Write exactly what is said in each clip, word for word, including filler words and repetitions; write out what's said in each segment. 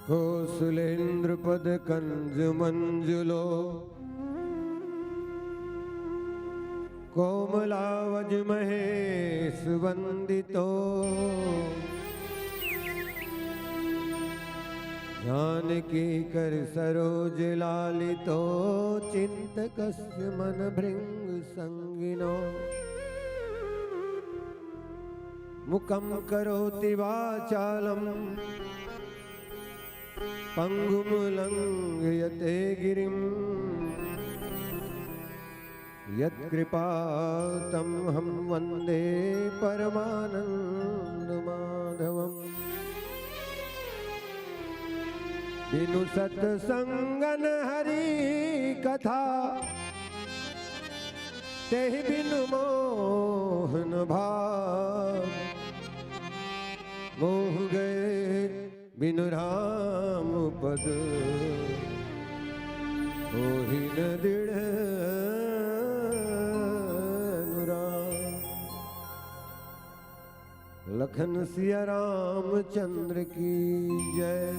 कोसलेन्द्र पद कंज मंजुलो, कोमलावज महेश वंदितो। जानकी कर सरोज लालितो, चिंतकस्य मन भृंग संगिनो। मुखं करोति वाचालं पंगुं लंघयते गिरिम्। यत्कृपातमहं वन्दे परमानन्दमाधवम्। बिनु सतसंगन हरि कथा, तेहि बिनु मोहन भाव। मोह गए बिनु राम पद, होहि न दृढ़ अनुराग। लखन सिया रामचंद्र की जय।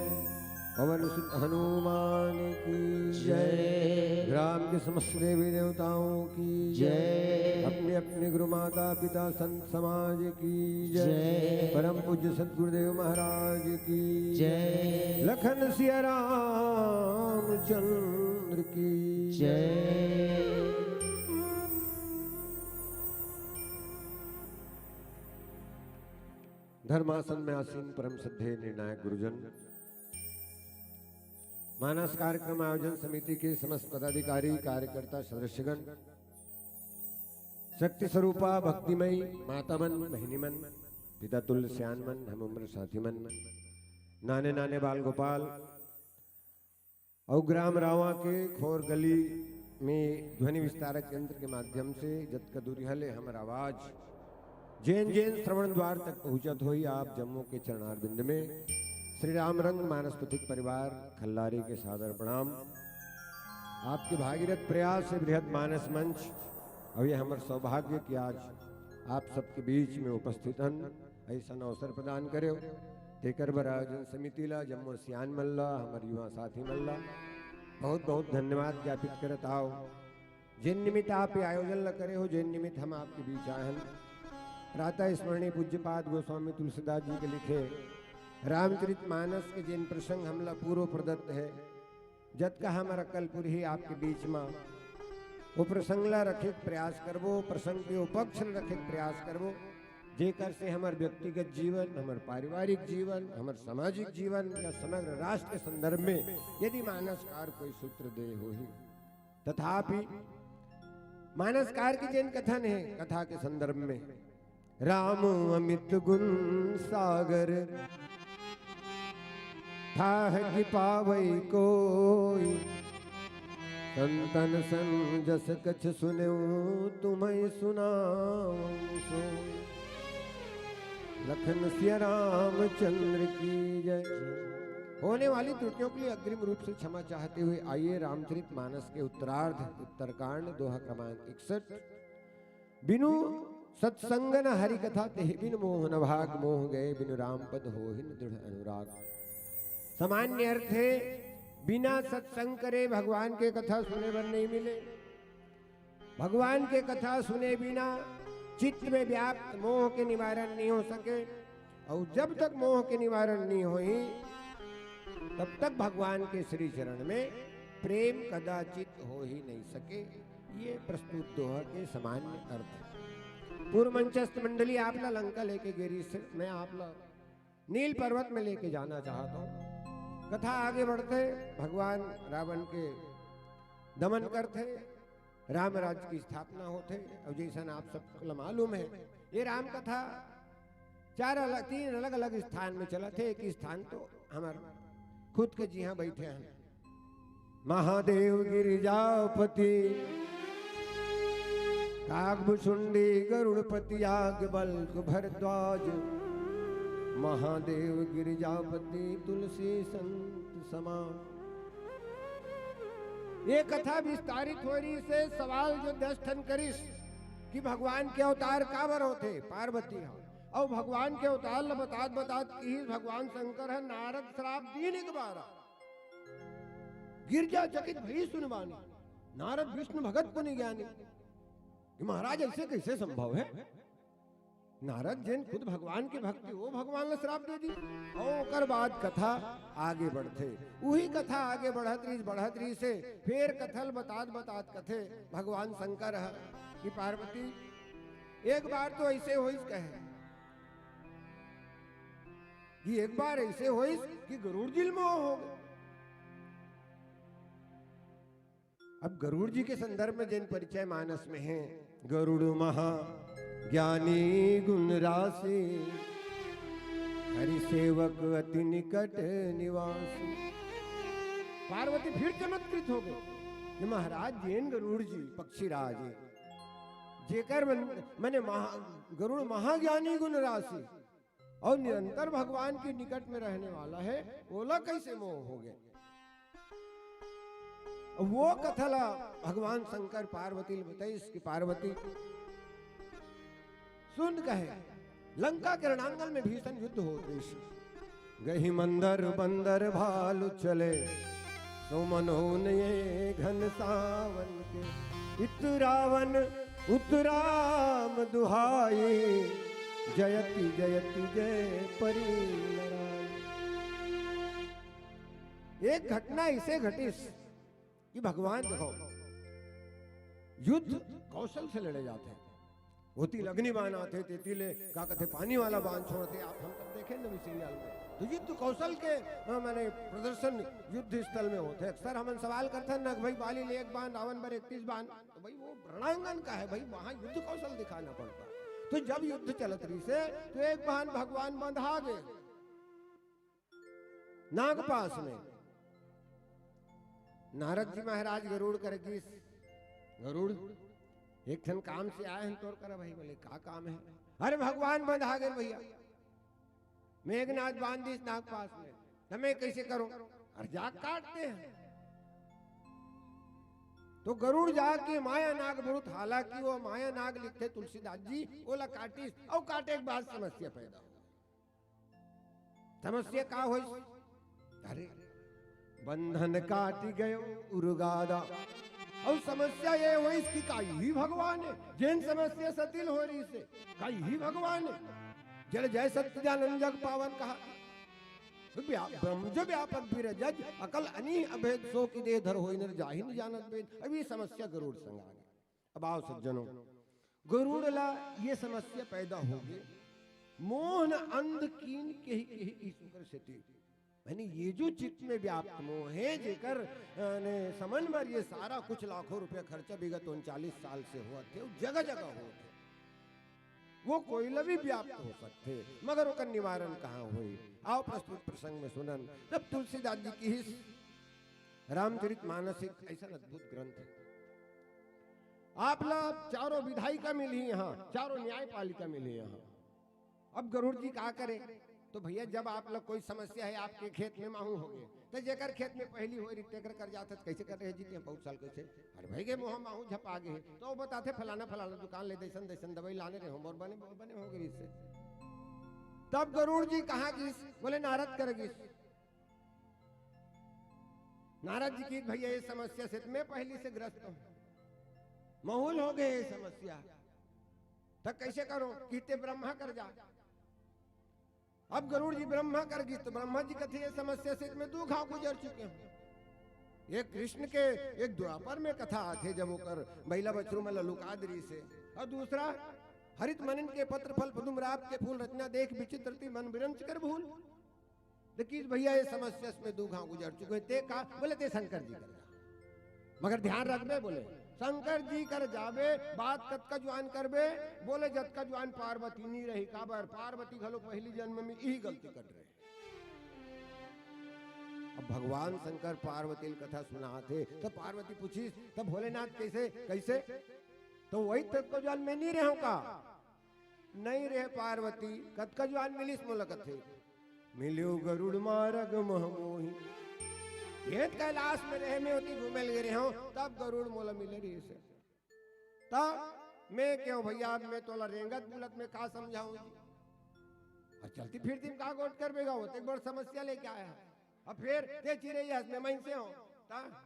पवन सुत हनुमान की जय। जय। ग्राम के समस्त देवी देवताओं की जय। अपने अपने गुरु माता पिता संत समाज की जय। जय। परम पूज्य सतगुरुदेव महाराज की जय। लखन सिया रामचंद्र की जय। धर्मासन में आसीन परम श्रद्धेय निर्णायक गुरुजन, मानस कार्यक्रम आयोजन समिति के समस्त पदाधिकारी, कार्यकर्ता, सदस्यगण, शक्ति स्वरूपा भक्तिमयी माता मन, बहिनी मन, पिता तुल्य सियान मन, हम उम्र साथी मन, नाने नाने बाल गोपाल, अउ ग्राम रावा के खोर गली में ध्वनि विस्तारक यंत्र के माध्यम से जतका दूरिहा ले हमर आवाज जेन जेन श्रवण द्वार तक पहुंचत होही, आप जम्मो के चरणारविंद में श्री राम रंग मानस पथिक परिवार खल्लारी के सादर प्रणाम। आपके भागीरथ प्रयास से बृहद मानस मंच, अउ ये हमर सौभाग्य कि आज आप सबके बीच में उपस्थित हन, अइसन अवसर प्रदान करेव। तेकर बर आयोजन समिति ला, जम्मो सियान मन ला, हमर युवा साथी मन ला बहुत बहुत धन्यवाद ज्ञापित करत आव। जेन निमित्त आप ये आयोजन ला करे हो, जेन निमित्त हम आपके बीच आए हन, प्रातः स्मरणीय पूज्यपाद गोस्वामी तुलसीदास जी के लिखे रामचरित मानस के जेन प्रसंग हमला पूर्व प्रदत्त हे, जतका हमर अकल पुरही आपके बीच मा, वो प्रसंग ला रखे के प्रयास करबो, प्रसंग के वो पक्ष ला रखे के प्रयास करबो, जेकर से हमर व्यक्तिगत जीवन, हमर पारिवारिक जीवन, हमर सामाजिक जीवन या समग्र राष्ट्र के संदर्भ में यदि मानसकार कोई सूत्र दे होही। तथापि मानसकार के जेन कथन हे, कथा के संदर्भ में, राम अमित गुण सागर, थाह कि पावै कोई, संतन सन जस कछ सुनेउ, तुम्हें सुनावै सोई। लखन सिया रामचंद्र की जय। होने वाली त्रुटियों के लिए अग्रिम रूप से क्षमा चाहते हुए आइए रामचरित मानस के उत्तरार्ध, उत्तरकांड, दोहा क्रमांक इकसठ। बिनु सत्संग न हरि कथा, तेहि बिन मोह न भाग, मोह गए बिनु राम पद, होहि न दृढ़ अनुराग। सामान्य अर्थ हे, बिना सत्संग करे भगवान के कथा सुने बर नहीं मिले। भगवान के कथा सुने बिना चित्त में व्याप्त मोह के निवारण नहीं हो सके, अउ जब तक मोह के निवारण नहीं होही, तब तक भगवान के श्री चरण में प्रेम कदाचित हो ही नहीं सके। ये प्रस्तुत दोहा के सामान्य अर्थ हे। पूर्व मंचस्थ मंडली आप ला लंका लेके गे रिहिस, मैं आप ला नील पर्वत में लेके जाना चाहत हूँ। कथा आगे बढ़थे, भगवान रावण के दमन करथे, राम राज्य की स्थापना होथे। अउ जइसन आप सब ला मालूम हे, ये राम कथा चार अलग, तीन अलग-अलग स्थान में चलत हे। एक स्थान तो हमर खुद के जिहाँ बइठे हन, महादेव गिरिजापति, कागभुषुंडी गरुड़पति, याज्ञवल्क्य भरद्वाज, महादेव गिरिजापति तुलसी संत समान। ये कथा विस्तारित हो रहिस हे, सवाल जो दस ठन करिस कि भगवान के अवतार काबर होथे, पार्वती ह, अउ भगवान के अवतार ल बतात बतात किहिस भगवान शंकर ह, नारद श्राप दीन एक बार। गिरजा चकित भई सुन बानी, नारद विष्णु भगत पुनि ज्ञानी, कि महाराज अइसे कइसे संभव हे? नारद जेन खुद भगवान के भक्त हे, वो भगवान ला श्राप दे दी। अउ ओकर बाद कथा आगे बढ़थे। उही कथा आगे बढ़त रहिस, बढ़त रहिस हे, फेर कथा ल बतात बतात कथे भगवान शंकर ह कि पार्वती, एक बार तो अइसे होइस कहे, कि एक बार अइसे होइस कि गरुड़ जी ल मोह हो गे। अब गरुड़ जी के संदर्भ में जेन परिचय मानस में हे, गरुड़ महा ज्ञानी गुण राशि, हरि सेवक अति निकट निवासी। पार्वती फिर चमत्कृत हो गे कि महाराज जेन गरुड़ जी पक्षीराज हे, जेकर मन, मने महा, गरुड़ महाज्ञानी गुण राशि, अउ निरंतर भगवान के निकट में रहने वाला हे, ओला कइसे मोह हो गे? वो कथा ला भगवान शंकर पार्वती ल बताइस कि पार्वती सुन कहे, लंका के रणांगन में भीषण युद्ध होत रहिस। गहि मंदर बंदर भालु चले, सो मनोन ये घन सावन के। इत रावण उत राम दुहाई, जयति जयति जय परि नारायण। एक घटना अइसे घटिस कि भगवान देखो, युद्ध कौशल से लड़े जाथे। ओती ले अग्नि बाण आथे, तेती ले का कथे, पानी वाला बाण छोड़थे। आप हम सब देखे न अभी सीरियल में, तो युद्ध कौशल के, अ, माने प्रदर्शन युद्ध स्थल में होथे। अक्सर हमन सवाल करथन न कि भाई, बाली ले एक बाण, रावण बर इकतीस बाण, तो भाई वो रणांगन का हे भाई, वहां युद्ध कौशल दिखाना पड़ता। तो जब युद्ध चलत रहिस हे, तो एक बाण भगवान बंधा गे नागपास में। नारद जी महाराज गरुड़ कर गिस, गरुड़, एक ठन काम से आए हन तोर करा भाई। बोले, का काम है? अरे भगवान बंधा गे भैया, मेघनाथ बांध दिस नाग पास में, त मैं कैसे करूं? अरे जा काट दे। तो गरुड़ जाके माया नाग बहुत, हालांकि वो माया नाग लिखथे तुलसीदास जी, ओला काटिस, अउ काटे के बाद समस्या पैदा हो। समस्या का होइस? अरे, बंधन काटि गयो उरगादा। अउ समस्या ये होइस कि का इही भगवान हे, जेन समस्या सतिल हो रहिसे, का इही भगवान हे? जड़ जय सच्चिदानंद जग पावन कहा। तो व्या-, ब्रह्म जो व्यापक बिरजज, अकल अनीह अभेद सो कि देह धर होई नर जाहि न जानत भेद। अब ये समस्या गरुड़ संग आ गे। अब आओ सज्जनों, गरुड़ ला ये समस्या पैदा हो गे, मोह न अंध कीन केहि केहि ईस ओकर सेती। यानी ये जो चित्त में व्याप्त मोह हे, जेकर, अ, ने समन बर ये सारा कुछ लाखों रुपया खर्चा विगत उनचालीस साल से होवत हे, जगह जगह होवत हे, वो कोई ला भी व्याप्त हो सकथे, मगर ओकर निवारण कहाँ होई? आओ प्रस्तुत प्रसंग में सुनन। तब तुलसीदास जी किहिस, रामचरित मानस एक ऐसा अद्भुत ग्रंथ हे। आप ला चारों विधायिका मिलही यहाँ, चारों न्यायपालिका मिलही यहाँ। अब गरुड़ जी का करे? तो भैया, जब आप ला कोई समस्या हे, आपके खेत में माहूं हो गे, त जेकर खेत में पहिली होय रहिस तेकर कर जात हस, कैसे कर रहे जीते हैं बहुत साल कैसे? अरे भाई गे, मोहा माहूं झपा गे हे, तो वो बताथे, फलाना फलाना दुकान ले दैसन दैसन दवाई लाने रहे हो, मोर बने बने हो गे इससे। तब गरुड़ जी कहाँ गिस? बोले नारद कर गिस। नारद जी किहिस, भैया ये समस्या से त मैं पहिली से ग्रस्त हूं, महूल हो गे ये समस्या, त कैसे करो? किहिस ते ब्रह्मा कर जा। अब गरुड़ जी ब्रह्मा कर गिस, तो ब्रह्मा जी कथे, ये समस्या से त मैं दू घांव गुजर चुके हूं। ये कृष्ण के एक द्वापर में कथा आथे, जब ओकर बइला बछरू मन ला लुका दे रहिसे। अउ दूसरा, हरित मनिन के पत्र फल पदुम राग के फूल, रचना देख विचित्र रति मन बिरंच कर भूल। त किहिस भैया ये समस्या से मैं दू घांव गुजर चुके हूं, ते का? बोले ते शंकर जी कर जा। मगर ध्यान रखबे, बोले शंकर जी कर जाबे, बात कतका जुआन करबे, बोले जतका जुआन पार्वती नी रही, काबर पार्वती घलो पहिली जन्म में इही गलती कर रहे। अब भगवान शंकर पार्वती ल कथा सुनाथे, त पार्वती पूछिस, त भोलेनाथ कैसे, कैसे? त वही ततका जुआन मैं नी रहेंव का? नहीं रहे पार्वती, कतका जुआन मिलिस मोला कथे, मिल्यो गरुड़ मारग मह मोही। खेत कैलाश में रहे, मैं ओती घूमे ल गे रहेंव, तब गरुड़ मोला मिले रहिसे। तब मैं केहेंव भैया, अब मैं तोला रेंगत बुलत में का समझाऊं जी? अउ चलती फिरती में का गोठ करबे गा, ओतेक बड़ समस्या लेके आए हस। अब फेर ते चिरई हस, मैं मइनसे हों। त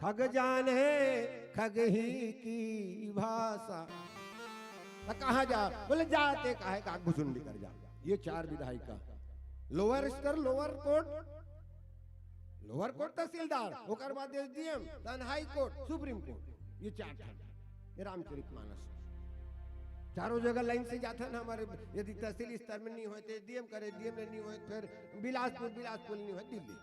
खग जाने खगही की भाषा। त कहाँ जा? बोले जा ते काहे काग भुसुंडी कर जा। ये चार विधायिका, लोअर स्तर, lower court, lower court tehsildar, ओकर बाद एसडीएम, तहन हाई कोर्ट, सुप्रीम कोर्ट, ये चार ठन। ये रामचरित मानस चारों जगह लाइन से जाथन। हमर यदि तहसील स्तर में नहीं होय तो एसडीएम करे, एसडीएम में नहीं होय तो फिर बिलासपुर, बिलासपुर नहीं होय दिल्ली।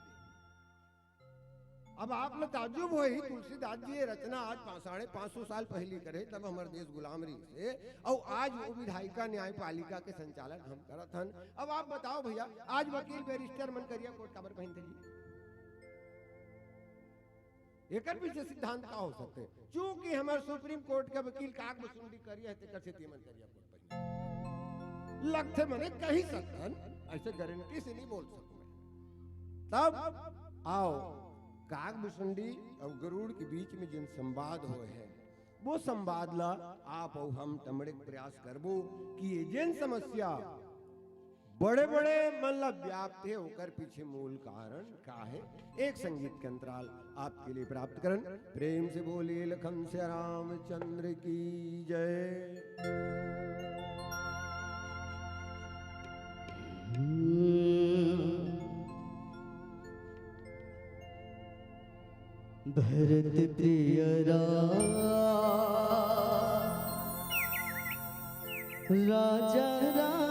अब आप लोग ताज्जुब होही, तुलसीदास जी ये रचना आज पाँच, साढ़े पाँच सौ साल पहिली करे, तब हमर देश गुलाम रहिसे, अउ आज वो विधायिका न्यायपालिका के संचालन हम करत हन। अब आप बताओ भैया, आज वकील बैरिस्टर मन करिया कोट काबर पहिनथे जी? एकर पीछे सिद्धांत का हो सकथे? चूंकि हमर सुप्रीम कोर्ट के वकील काग भुसुंडी करिया हे, तेकर सेती मन करिया कोट पहिनथे। लगथे मने कहि सकथन, ऐसे गारंटी से नहीं बोल सकूं मैं। तब आओ, काग भुसुंडी अउ गरुड़ के बीच में जेन संवाद होय हे, वो संवाद ला आप अउ हम टमड़े के प्रयास करबो कि ये जेन समस्या बड़े-बड़े मन ला व्याप्त हे, ओकर पीछे मूल कारण का हे? एक संगीत के अंतराल आपके लिए प्राप्त करन। प्रेम से बोलिए लखन सिया रामचंद्र की जय। भरत प्रिय राम, राजा राम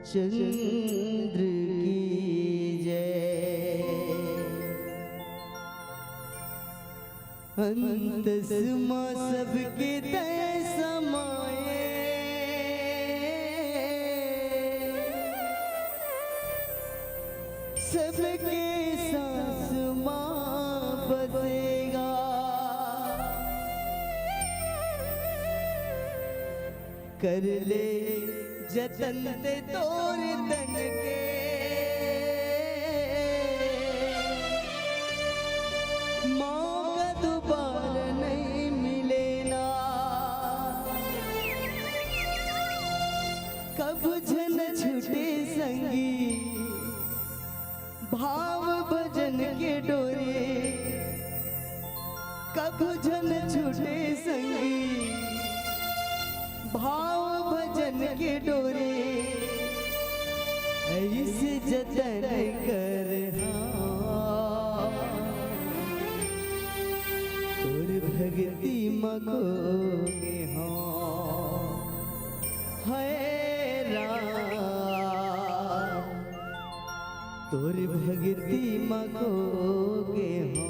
चंद्र की जय। अंत मा सबके तय समाए, सबके सांस कर ले जतन ते तोर तन के, मौका दोबारा नहीं मिले ना। कभू झन छूटे संगी, भाव भजन के डोरे। कभू झन छूटे संगी, भाव भजन के डोरे। ऐसे जतन कर हाँ, तोर भगती म खो गे हाँ। हाय राम, तोर भगती म खो गे हाँ।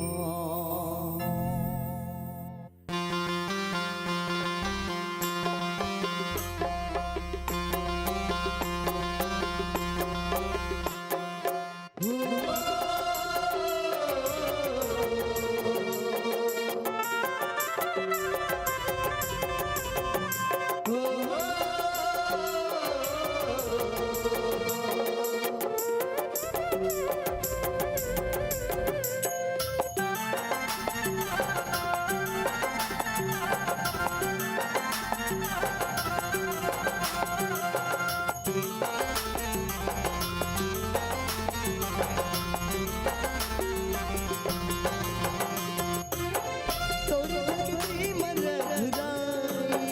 तोर भगती म रघुराई,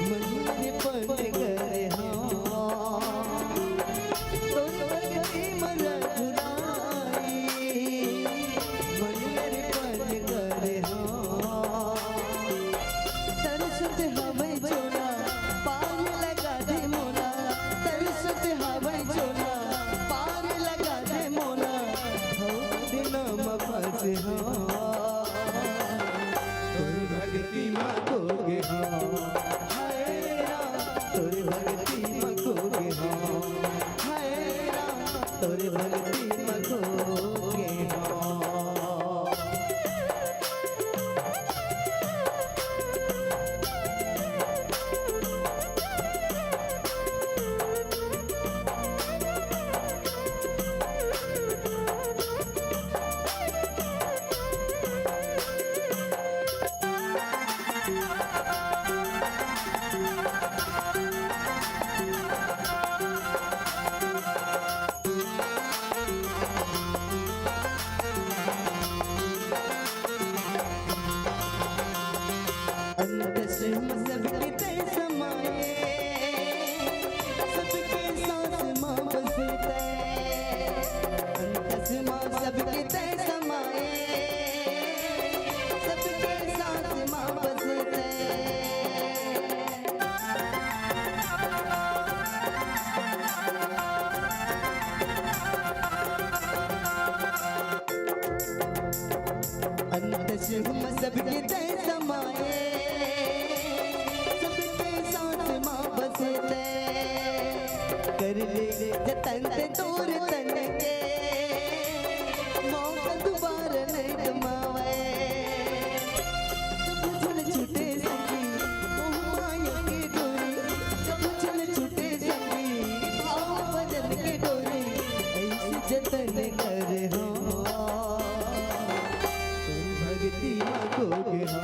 मन अर्पण करे हाँ। तोर भगती म रघुराई, मन अर्पण करे हाँ। तरसत हवै झोला, पार लगा दे मोला। तरसत हवै झोला, पार लगा दे मोला। भव दिन म फंसे हाँ, तोर भगती म खो गे हाँ। हाय राम, तोर भगती म खो गे हाँ। हाय राम, तोर भगती म खो गे हाँ। अंतस म सबके तै समाए, सबके सांस म बसे तै। अंतस म सबके तै समाए, सबके सांस म बसे तै। अंतस म सबके तै समाए, सबके सांस म बसे तै। कर ले जतन ते तोर तन के, मौका दोबारा नहीं गमावै। कभू झन छूटे संगी, मोह माया के डोरी। कभू झन छूटे संगी, भाव भजन के डोरी। ऐसे जतन कर हाँ, तोर भगती म खो गे हाँ।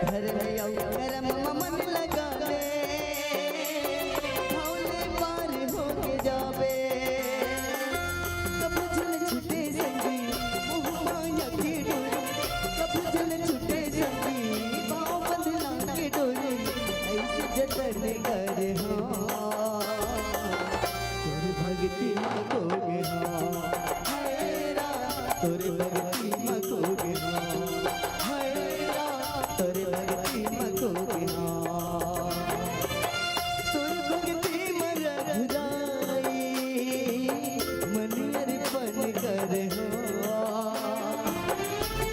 धर ले अउ करम म मन लगावे, भव ले पार होके जावे। कभू झन छूटे संगी मोह माया के डोरी, कभू झन छूटे संगी पाँव बंधना के डोरी। अइसे जतन कर हो, तोर भक्ति म खो गे हो, हाय राम, तोर भक्ति म खो गे हो, हाय राम, तोर भक्ति म खो गे हो। तोर भक्ति म रघुराई, मन अर्पण कर हो।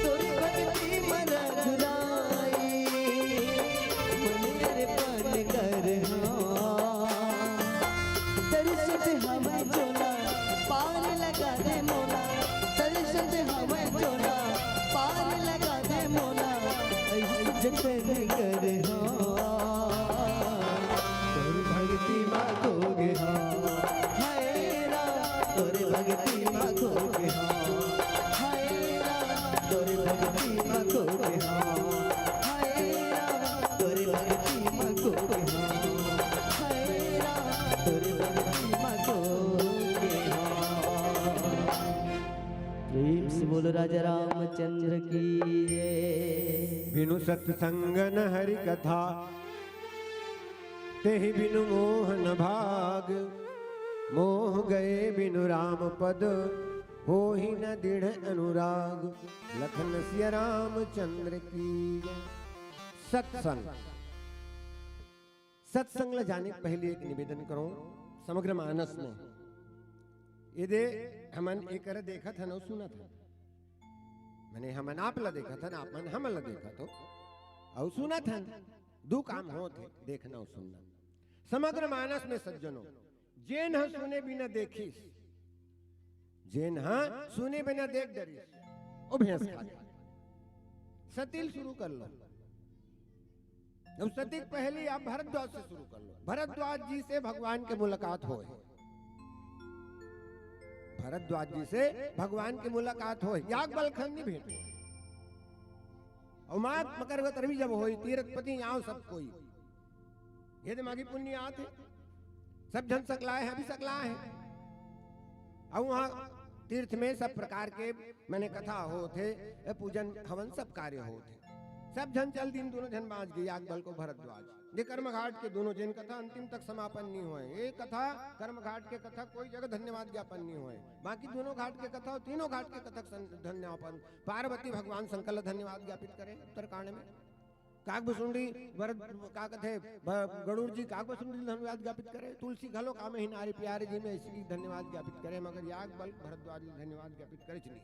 तोर भक्ति म रघुराई, मन अर्पण कर हो। तरसत हवय झोला, पार लगा दे मोला। तरसत हवय झोला, पार लगा दे मोला। अइसे जतन कर हो, तोर भक्ति म खो गे हो, हाय राम, तोर भक्ति म खो गे हो, हाय राम, तोर भक्ति म खो गे हो, हाय राम, तोर भक्ति म खो गे हो, हाय राम, तोर भक्ति म खो गे हो। प्रेम से बोलो राजा रामचंद्र की जय। बिनु सत्संग न हरि कथा, तेहि बिनु मोह न भाग। मोह गए बिनु राम पद, होहि न दृढ़ अनुराग। लखन सिया रामचंद्र की जय। सत्संग, सत्संग ल जाने के पहले एक निवेदन करो, समग्र मानस में ये दे हमन एकर देखत हन अउ सुनत हन, माने हमन आप ल देखत हन, आप मन हमन ल देखत हो अउ सुनत हन। दू काम होत हे, देखना अउ सुनना। समग्र मानस में सज्जनों, जेन ह सुने बिना देखिस, जेन ह सुने बिना देख डरिस, ओ भैंस खा गे। सती ल शुरू कर लो। अब सती के पहली आप भरद्वाज से शुरू कर लो। भरद्वाज जी से भगवान के मुलाकात होय। भरद्वाज जी से भगवान के मुलाकात होय। याग बलखन नहीं भेंट होय। अउ माघ मकर गतरवी जब होय, तीरथ पति आव सब कोई। ये दे माघी पुन्नी आत हे, सब झन सकलाय हे, अभी सकलाय हे। अउ वहाँ तीर्थ में सब प्रकार के, माने, कथा होत हे, पूजन हवन सब कार्य होत हे। सब झन चल दिन, दोनों झन बाँच गे, याग बलख अउ भरद्वाज। ये कर्म घाट के दोनों झन कथा अंतिम तक समापन नहीं होय। ये कथा, कर्म घाट के कथा कोई जगह धन्यवाद ज्ञापन नहीं होय। बाकी दोनों घाट के कथा, तीनों घाट के कथा धन्यवाद, पार्वती भगवान शंकर ल धन्यवाद ज्ञापित करे उत्तरकांड में। काग भुसुंडी, भरत, का कथे, भ-, गरुड़ जी काग भुसुंडी ल धन्यवाद ज्ञापित करे, तुलसी घलो कामे ही नारी प्यारे जी में इसलिए धन्यवाद ज्ञापित करे, मगर याग बलख भरद्वाज ल धन्यवाद ज्ञापित करे नहीं।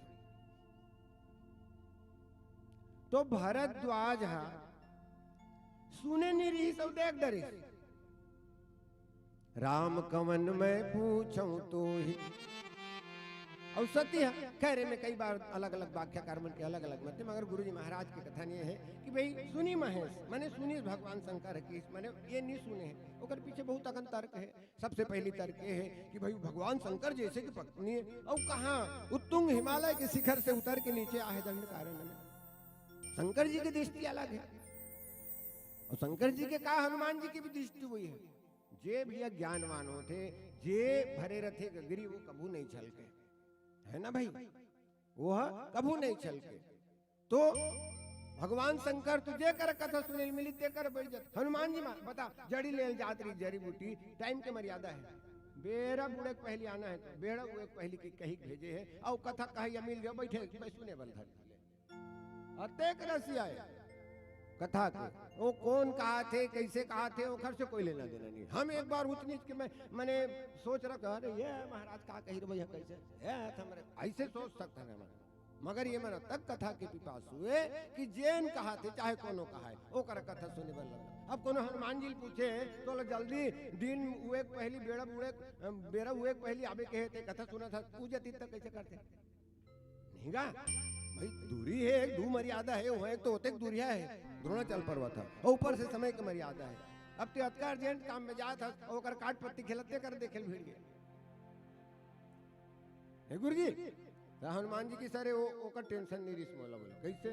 तो भरद्वाज हा सुने नहीं रहिस अउ देख डरिस। राम कवन मैं पूछूं तो ही। अउ सती ह, खैर, एमे कई बार अलग-अलग व्याख्याकार मन के अलग-अलग मत हे, मगर गुरुजी महाराज के कथन ये हे कि भाई सुनी महेश, माने सुनी भगवान शंकर के, माने ये नहीं सुने हे, ओकर पीछे बहुत अकन तर्क हे। सबसे पहली तर्क ये हे कि भाई भगवान शंकर जैसे कि पत्नी हे, अउ कहाँ उत्तुंग हिमालय के शिखर से उतर के नीचे आहे दंडकारण्य में। शंकर जी की दृष्टि अलग हे, अउ शंकर जी के का हनुमान जी की भी दृष्टि वही हे। जे भैया ज्ञानवान होथे, जे भरे रथे गगरी, वो कभू नहीं छलके, है ना भाई? वो ह कभू नहीं छलके। तो भगवान शंकर तो जे कर कथा सुने ल मिली, ते कर बैठ जात। हनुमान जी मा-, बता, जड़ी लेल जात रही, जड़ी बूटी, टाइम के मर्यादा हे। बेरा बूड़े के पहली आना हे, तो बेरा बूड़े के पहली के कही के भेजे हे, अउ कथा कहा या मिल गया, बैठे, मैं सुने बल धर ले। अतेक रसिया हे कथा के। वो कौन कहाथे, कैसे कहाथे, ओखर से कोई लेना देना नहीं। हम एक बार ऊंच नीच के मैं, मैंने सोच रखा, "अरे, ये महाराज का कही रे भैया, कैसे?" ये हमरे ऐसे सोच सकते हैं हम। मगर ये मन तक कथा के पिपासु हे कि जेन कहाथे, चाहे कोनो कहाय, ओकर कथा सुने बर लग। अब कोनो हनुमान जी ल पूछे, तो ल जल्दी दिन उए के पहली, बेरा उए, बेरा उए के पहली आबे कहे, ते कथा सुनत हस, पूजा तीत तक कैसे करथे? नहीं गा भाई, दूरी हे, एक दू मर्यादा हे, वो एक तो ओतेक दूरिहा हे, द्रोणाचल पर्वत हे, अउ ऊपर से समय के मर्यादा हे। अब ते अतका urgent काम में जात हस, अउ ओकर काट पत्ती खेलत ते कर देखे ल भिड़ गे। हे गुरुजी, त हनुमान जी की सरे वो, ओकर tension नहीं रिस मोला बोला। कैसे?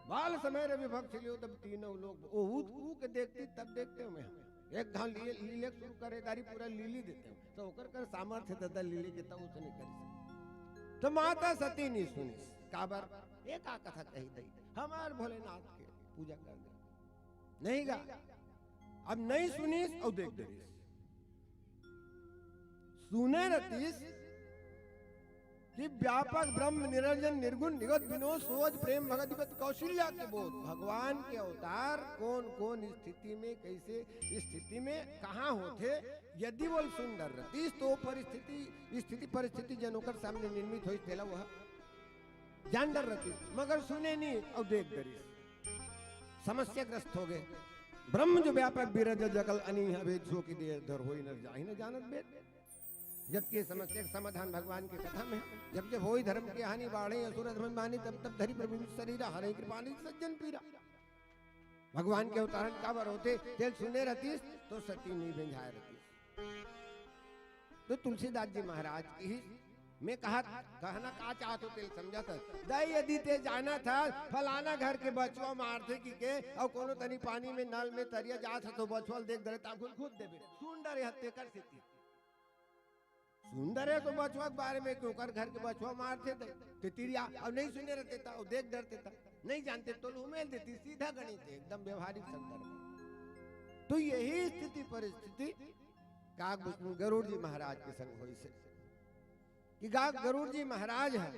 बाल समय रवि भक्त लियो तब तीनों लोग, ओ ऊ, ऊ के देखती तब देखते हो मैं। एक घाव लिए, लीले शुरू करे दारी पूरा लीली देते हो। तो ओकर कर सामर्थ्य दादा लीले के तब उसने करी। तो माता सती नहीं सुनिस। काबर? एक आ कथा कही दई, हमार भोलेनाथ के पूजा कर दे। नहीं गा, अब नहीं सुनिस और देख डरिस। सुने रतिस कि व्यापक ब्रह्म निरंजन निर्गुण निगत विनोद सोज प्रेम भगत विगत कौशल्या के बोध। भगवान के अवतार कौन कौन स्थिति में, कैसे स्थिति में, कहाँ होथे, यदि वो सुन डर रतिस तो परिस्थिति, स्थिति परिस्थिति जन ओकर सामने निर्मित होई, तेला वह जान डर रतिस, मगर सुने नहीं और देख डरिस, समस्याग्रस्त हो गए। ब्रह्म जो व्यापक बिरज जगल अनीह अभेद सो की देर धर होई नर जाहि न जानत भेद। जबकि ये समस्या के समाधान भगवान की कथा में है। जब जब होई धर्म की हानि बाढ़े असुर अधर्म मानी, तब तब धरी प्रभु शरीर हरे कृपानी सज्जन पीरा। भगवान के अवतारण काबर होथे, तेल सुने रतिस तो सती नहीं बेंझाए रतिस। तो तुलसीदास जी महाराज की ही मैं कहा, कहना का चाहत हो, तेल समझा था। दाई यदि ते जाना था, फलाना घर के बचवा मारथे कि के, और कोनो तनी पानी में नल में तरिया जात ह तो बचवा ल देख डरे, ता खुद खुद देबे। सुन डरे हत्ते कर सेती। सुन डरे तो बचवा के बारे में कि ओकर घर के बचवा मारथे ते, ते तिरिया, और नहीं सुने रहते ता, और देख डरते ता। नहीं जानते तो लुमेल देती, सीधा गणित है, एकदम व्यवहारिक संदर्भ। तो यही स्थिति परिस्थिति काग विष्णु गरुड़ जी महाराज के संग होइसे कि गा गरुड़ जी महाराज है,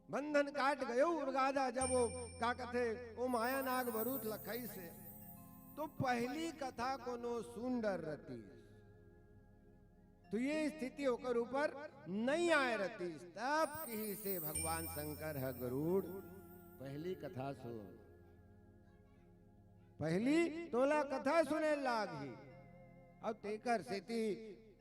बंधन काट गयो उरगादा, जब वो का कथे, वो माया नाग बरूथ लखइसे। तो पहली कथा कोनो सुन डर रतिस, तो ये स्थिति ओकर ऊपर नहीं आए रतिस। तब किहिसे भगवान शंकर ह गरुड़, पहली कथा सुन, पहली तोला कथा सुने लागही। अब तेकर सेती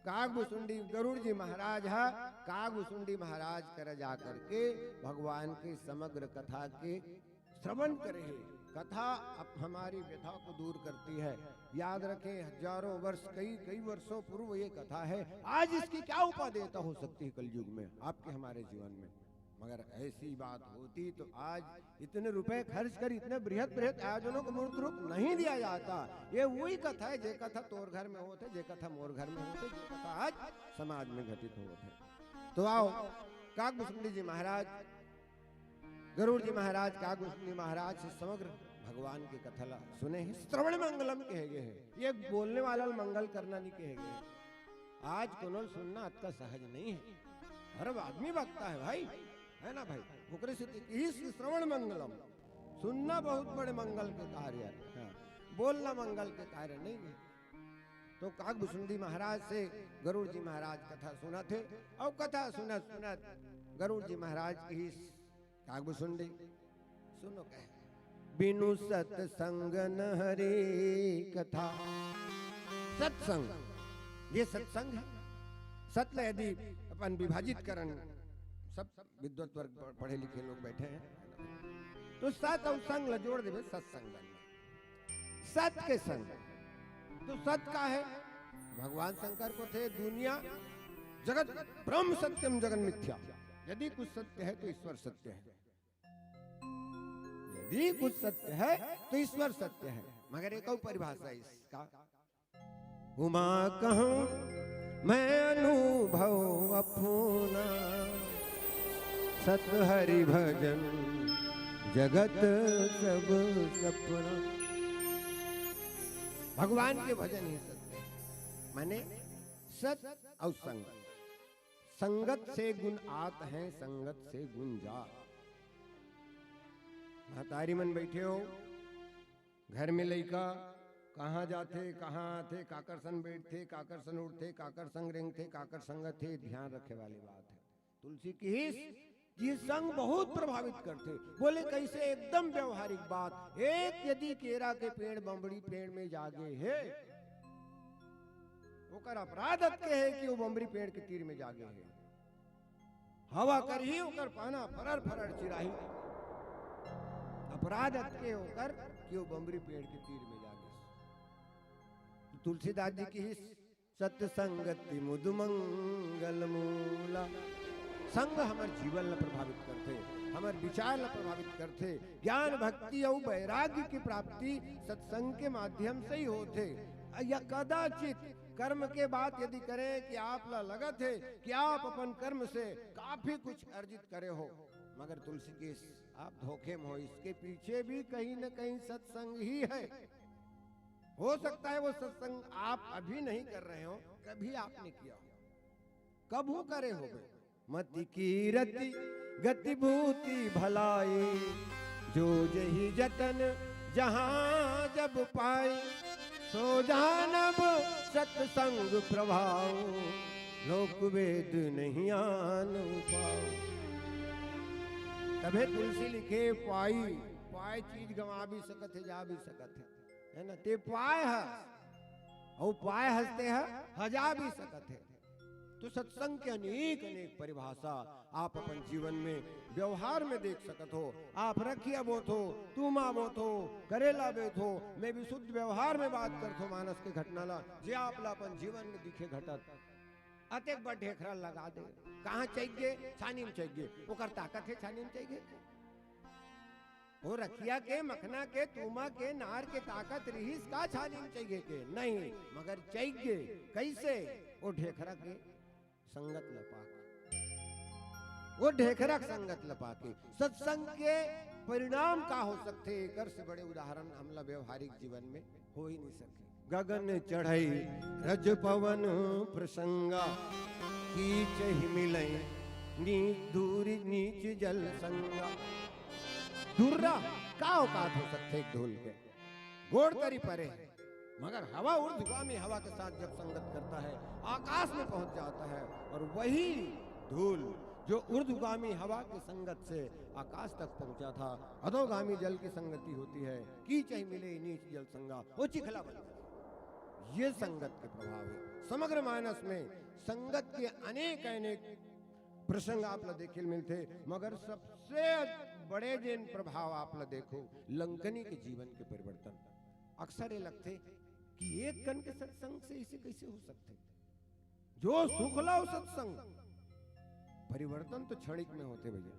काग भुसुंडी गरुड़ जी महाराज ह, काग भुसुंडी महाराज कर जा करके भगवान की समग्र कथा के श्रवण करे हे। कथा अप-, हमारी व्यथा को दूर करती है। याद रखें, हजारों वर्ष, कई, कई वर्षों पूर्व ये कथा है। आज इसकी क्या उपादेयता हो सकती है कलयुग में, आपके हमारे जीवन में? मगर ऐसी बात होती तो आज इतने रुपए खर्च कर इतने बृहत बृहत आयोजनों को मूर्त रूप नहीं दिया जाता। ये वही कथा है, जे कथा तोर घर में होत है, जे कथा मोर घर में होत है, जे कथा आज समाज में घटित होत है। तो आओ, काग भुसुंडी जी महाराज, गरुड़ जी महाराज, काग भुसुंडी महाराज से समग्र भगवान की कथा ला सुने हैं, श्रवण मंगलम कहे गए हैं। ये बोलने वाला ला मंगल करना नहीं कहे गए हैं। आज कोनो ल सुनना अतका सहज नहीं है, हर आदमी बकता है भाई, है ना भाई? ओकरे से तो यही श्रवण मंगलम, सुनना बहुत बड़े मंगल के कार्य है, हाँ, बोलना मंगल के कार्य नहीं है। तो काग भुसुंडी महाराज से गरुड़ जी महाराज कथा सुनत हे, और कथा सुनत सुनत गरुड़ जी महाराज की काग भुसुंडी सुनो कहे, बिनु सत्संग न हरि कथा। सत्संग, ये सत्संग है। सत ला यदि अपन विभाजित करन, सब विद्वत वर्ग, पढ़े लिखे लोग बैठे हैं, तो सत और संग ला जोड़ देबे, सत्संग बन। सत के संग, तो सत का है? भगवान शंकर को थे दुनिया जगत ब्रह्म सत्यम जगन मिथ्या। यदि कुछ सत्य है तो ईश्वर सत्य है, यदि कुछ सत्य है तो ईश्वर सत्य है। मगर एक और परिभाषा है इसका, उमा कहूँ मैं अनुभव अपूना, सत हरि भजन जगत सब सपना। भगवान के भजन ही सत्य है, माने सत और संग। संगत से गुण आत हैं, संगत से गुण जात। महतारी मन बैठे हो, घर में लइका कहाँ जाथे, कहाँ आथे, काकर सन बैठथे, काकर सन उठथे, काकर संग रेंगथे, काकर संगत हे, ध्यान रखे वाली बात है। तुलसी किहिस कि संग बहुत प्रभावित करथे। बोले कैसे? एकदम व्यवहारिक बात। एक यदि केरा के पेड़ बम्बड़ी पेड़ में जागे हे, ओकर अपराध अतके हे कि वो बम्बड़ी पेड़ के तीर में जागे हे। हवा करही ओकर पाना फरर फरर चिराही। अपराध अतके ओकर कि वो बम्बड़ी पेड़ के तीर में जागे। तुलसीदास जी किहिस सत संगति मुद मंगल मूला। संग हमर जीवन ला प्रभावित करथे, हमर विचार ला प्रभावित करथे। ज्ञान, भक्ति अउ वैराग्य की प्राप्ति सत्संग के माध्यम से ही होथे। या कदाचित कर्म के बात यदि करें कि आप ला लगत हे कि आप अपन कर्म से काफी कुछ अर्जित करे हो, मगर तुलसी के आप धोखे में हो, इसके पीछे भी कहीं न कहीं सत्संग ही है। हो सकता है वो सत्संग आप अभी नहीं कर रहे हो, कभी आपने किया हो, कबहू करे हो। मति कीरति गति भूति भलाई, जो जही जतन जहाँ जब पाई, सो जानब सत्संग प्रभाव, लोक वेद नहीं आन पाओ। तभे तुलसी लिखे पाई, पाए चीज गंवा भी सकत हे, जा भी सकत हे, है ना? ते पाए हस, अउ पाए हस ते ह हजा भी सकत हे। तो सत्संग के अनेक अनेक परिभाषा आप अपन जीवन में, व्यवहार में देख सकत हो। आप रखिया बोथो, तूमा बोथो, करेला बेथो, मैं विशुद्ध व्यवहार में बात करथो मानस के घटना ला, जे आप ला अपन जीवन में दिखे घटत। अतेक बड़ ढेखरा लगा दे, कहाँ चइगे? छानी में चइगे। ओकर ताकत हे छानी में चइगे? वो रखिया के, मखना के, तूमा के, नार के ताकत रिहिस का छानी में चइगे के? नहीं, मगर चइगे। कइसे? वो ढेखरा के संगत ल पाके, वो ढेखरा के संगत ल पाके। सत्संग के परिणाम का हो सकथे, एकर से बड़े उदाहरण हमला व्यवहारिक जीवन में हो ही नहीं सके। गगन चढ़ई रज पवन प्रसंगा, कीचहि मिलई नी दूरि नीच जल संगा। दुर्रा का औकात हो सकथे एक धूल के? गोड़ तरी परे हे, मगर हवा, ऊर्ध्वगामी हवा के साथ जब संगत करता है, आकाश में पहुंच जाता है। और वही धूल जो ऊर्ध्वगामी हवा की संगत से आकाश तक पहुंचा था, अधोगामी जल की संगति होती है, कीचहि मिलई नीच जल संगा, वो चिखला बन गया। ये संगत के प्रभाव है। समग्र मानस में संगत के अनेक अनेक प्रसंग आप ला देखे ल मिलथे, मगर सबसे बड़े जेन प्रभाव आप ला देखो, लंकनी के जीवन के परिवर्तन। अक्सर ये लगथे कि एक कन के सत्संग से इसे कैसे हो सकथे? जो सुख ला वो सत्संग, परिवर्तन तो क्षणिक में होथे भैया।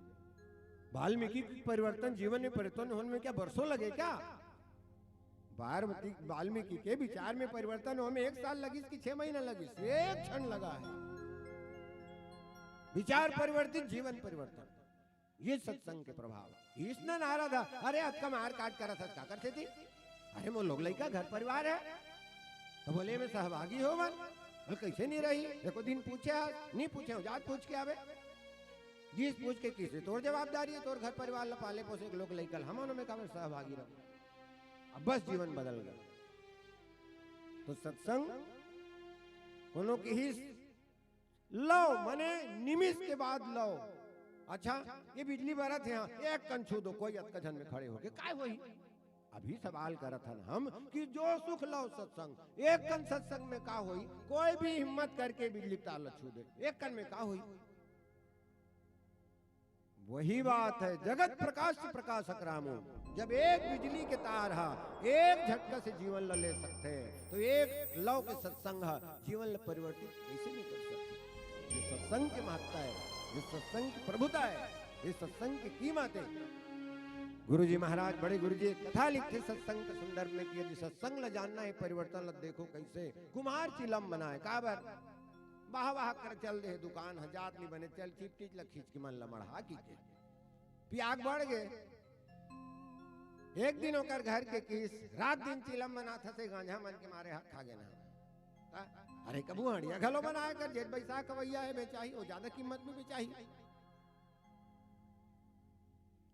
वाल्मीकि के परिवर्तन, जीवन में परिवर्तन होने में क्या बरसों लगे क्या? वाल्मीकि, वाल्मीकि के विचार में परिवर्तन होने में एक साल लगिस कि छह महीना लगिस? एक क्षण लगा है। विचार परिवर्तित, जीवन परिवर्तन, ये सत्संग के प्रभाव। इसने नारद ह, अरे अतका मार काट करत हस, का करथे ती? अरे मोर लोग लइका घर परिवार है, तो बोले मैं सहभागी होवन। बोले कैसे नहीं रही? एको दिन पूछे हस? नहीं पूछे हंव, जा आज पूछ के आबे। जिस पूछ के किसे तोर जवाबदारी है, तोर घर परिवार ला पाले पोसे के लोग लइका ल हमन में काबर सहभागी रहो? अब बस जीवन बदल गया। तो सत्संग कोनो किहिस लव, मने निमिष के बाद लव। अच्छा, ये बिजली बरत हे, हाँ, एक कन छू दो, कोई अतका झन में खड़े होके काय होही? अभी सवाल करत हन हम कि जो सुख लव सत्संग, एक कन सत्संग में का होही? कोई भी हिम्मत करके बिजली तार ला छू दे, एक कन में का होही? वही बात है, जगत प्रकाश से प्रकाशक रामू। जब एक बिजली के तार हा एक झटका से जीवन ला ले सकथे, तो एक लव के सत्संग हा जीवन ला परिवर्तित कैसे नहीं कर सकथे? ये सत्संग की महत्ता है, ये सत्संग की प्रभुता है, ये सत्संग की कीमत है। गुरु जी महाराज, बड़े गुरु जी एक कथा लिखथे सत्संग के संदर्भ में कि यदि सत्संग ला जानना है, परिवर्तन ला देखो कैसे। कुम्हार चिलम बनाए, काबर? वाह वाह कर चल दे दुकान ह, जात नहीं बने, चल चिपटिच ला खींच के मन ला मढ़ा की के। पियाग बढ़ गए। एक दिन ओकर घर के किहिस, रात दिन चिलम बनात हस, गांजा मन के मारे हाथ खा गे ना। ता, अरे कभू हड़िया घलो बनाए कर, जेठ बैसाख कवैया है बेचाही, वो ज्यादा कीमत में बेचाही।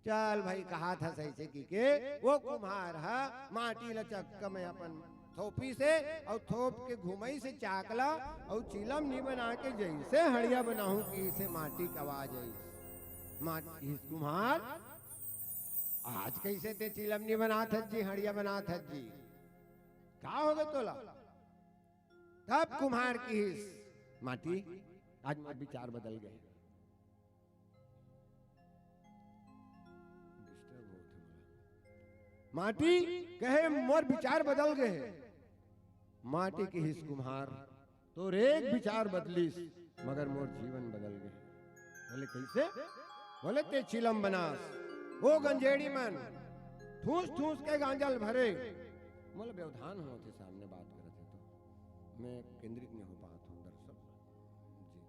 चल भाई, कहात हस ऐसे कि के, वो कुम्हार हा माटी ला चक्का में अपन थोपी से अउ थोप के घुमई से चाकला अउ चिलम नी बना के जैसे हड़िया बनाहूं कि इसे माटी का आवाज आई। माटी कुम्हार, आज कैसे ते चिलम नी बनात हस जी, हड़िया बनात हस जी, का हो गे तोला? तब कुम्हार किहिस, माटी, आज मोर विचार बदल गए। Disturb होत हे मोला। माटी कहे, मोर विचार बदल गए हे। माटी किहिस, कुम्हार, तोर एक विचार बदलिस, मगर मोर जीवन बदल गए। बोले, कैसे? बोले, "ते चिलम बनास, ओ गंजेड़ी मन ठूस ठूस के गांजा ल भरे।" मोला व्यवधान होथे, सामने बात करत हे तो मैं केंद्रित नहीं हो पात हूँ, दर्शक जी।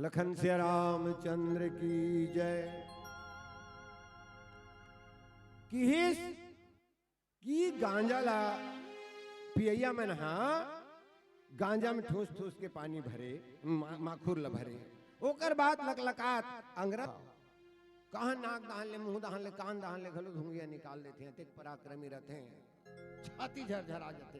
लखन सिया रामचंद्र की जय। किहिस कि गांजा ला पियैया मन हा गांजा में ठूस ठूस के पानी भरे, मा-, माखुर ला भरे, ओकर बाद लकलकात अंगरत, कहाँ नाक दाहन ले, मुंह दाहन ले, कान दाहन ले घलो धुंगिया निकाल देथे, अतेक पराक्रमी रथे, छाती झरझरा जथे।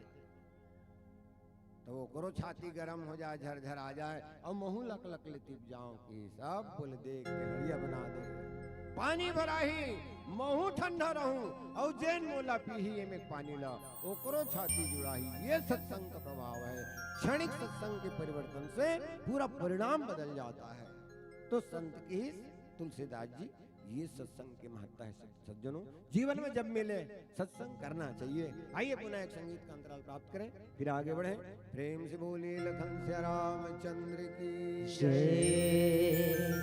तो ओकरो छाती गरम हो जाए, झरझरा जाए, अउ महूं लकलक ले तिप जाऊं कि सब बोले, "देख के हड़िया बना दे।" पानी भराही, महूं ठंडा रहूं, अउ जेन मोला पीही एमे पानी ला, ओकरो छाती जुड़ाही। ये सत्संग का प्रभाव है। क्षणिक सत्संग के परिवर्तन से पूरा परिणाम बदल जाता है। तो संत किहिस, तुलसीदास जी, ये सत्संग की महत्ता है। सज्जनों, जीवन में जब मिले, सत्संग करना चाहिए। आइए, पुनः एक संगीत का अंतराल प्राप्त करें, फिर आगे बढ़ें। प्रेम से बोलिए लखन सिया रामचंद्र की जय।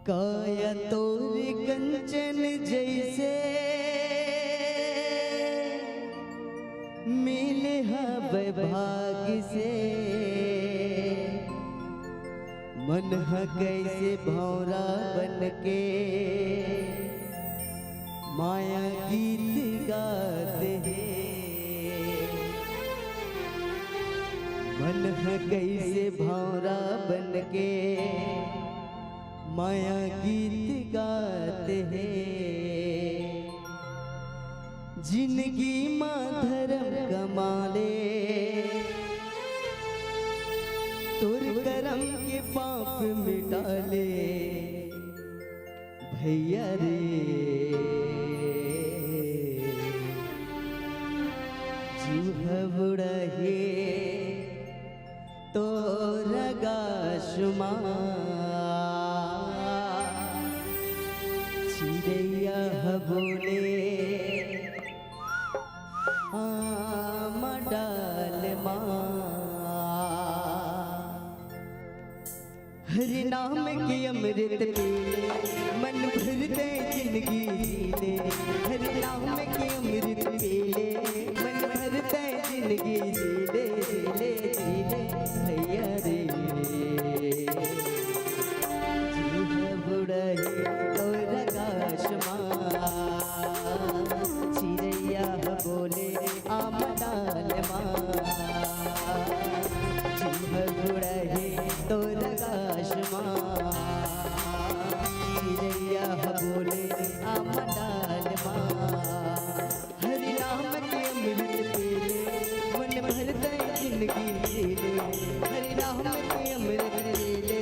काया तोर कंचन जैसे, मिले हवै भाग से। मन ह कैसे भौंरा बन के माया गीत गात हे। मन ह कैसे भौंरा बन के माया गीत गात हे। जिंदगी मा धरम कमा ले, तोर करम के पाप मिटा ले। भैया रे, जीव ह बुड़ाही तोर गास मा, चिरैया ह बोले आम डाल मा। हरि नाम के अमृत पी ले, मन भर तैं जिंदगी जी ले। हरि नाम के अमृत पी ले, मन भर तैं जिंदगी जी ले, जी ले, जी ले, भैया रे। जीव ह बुड़ाही तोर गास मा, चिरैया ह बोले आम डाल मा। जीव ह बुड़ाही तोर गास मा, चिरैया ह बोले आम डाल मा। हरि नाम के अमृत पी ले, मन भर तैं जिंदगी जी ले। हरि नाम के अमृत पी ले,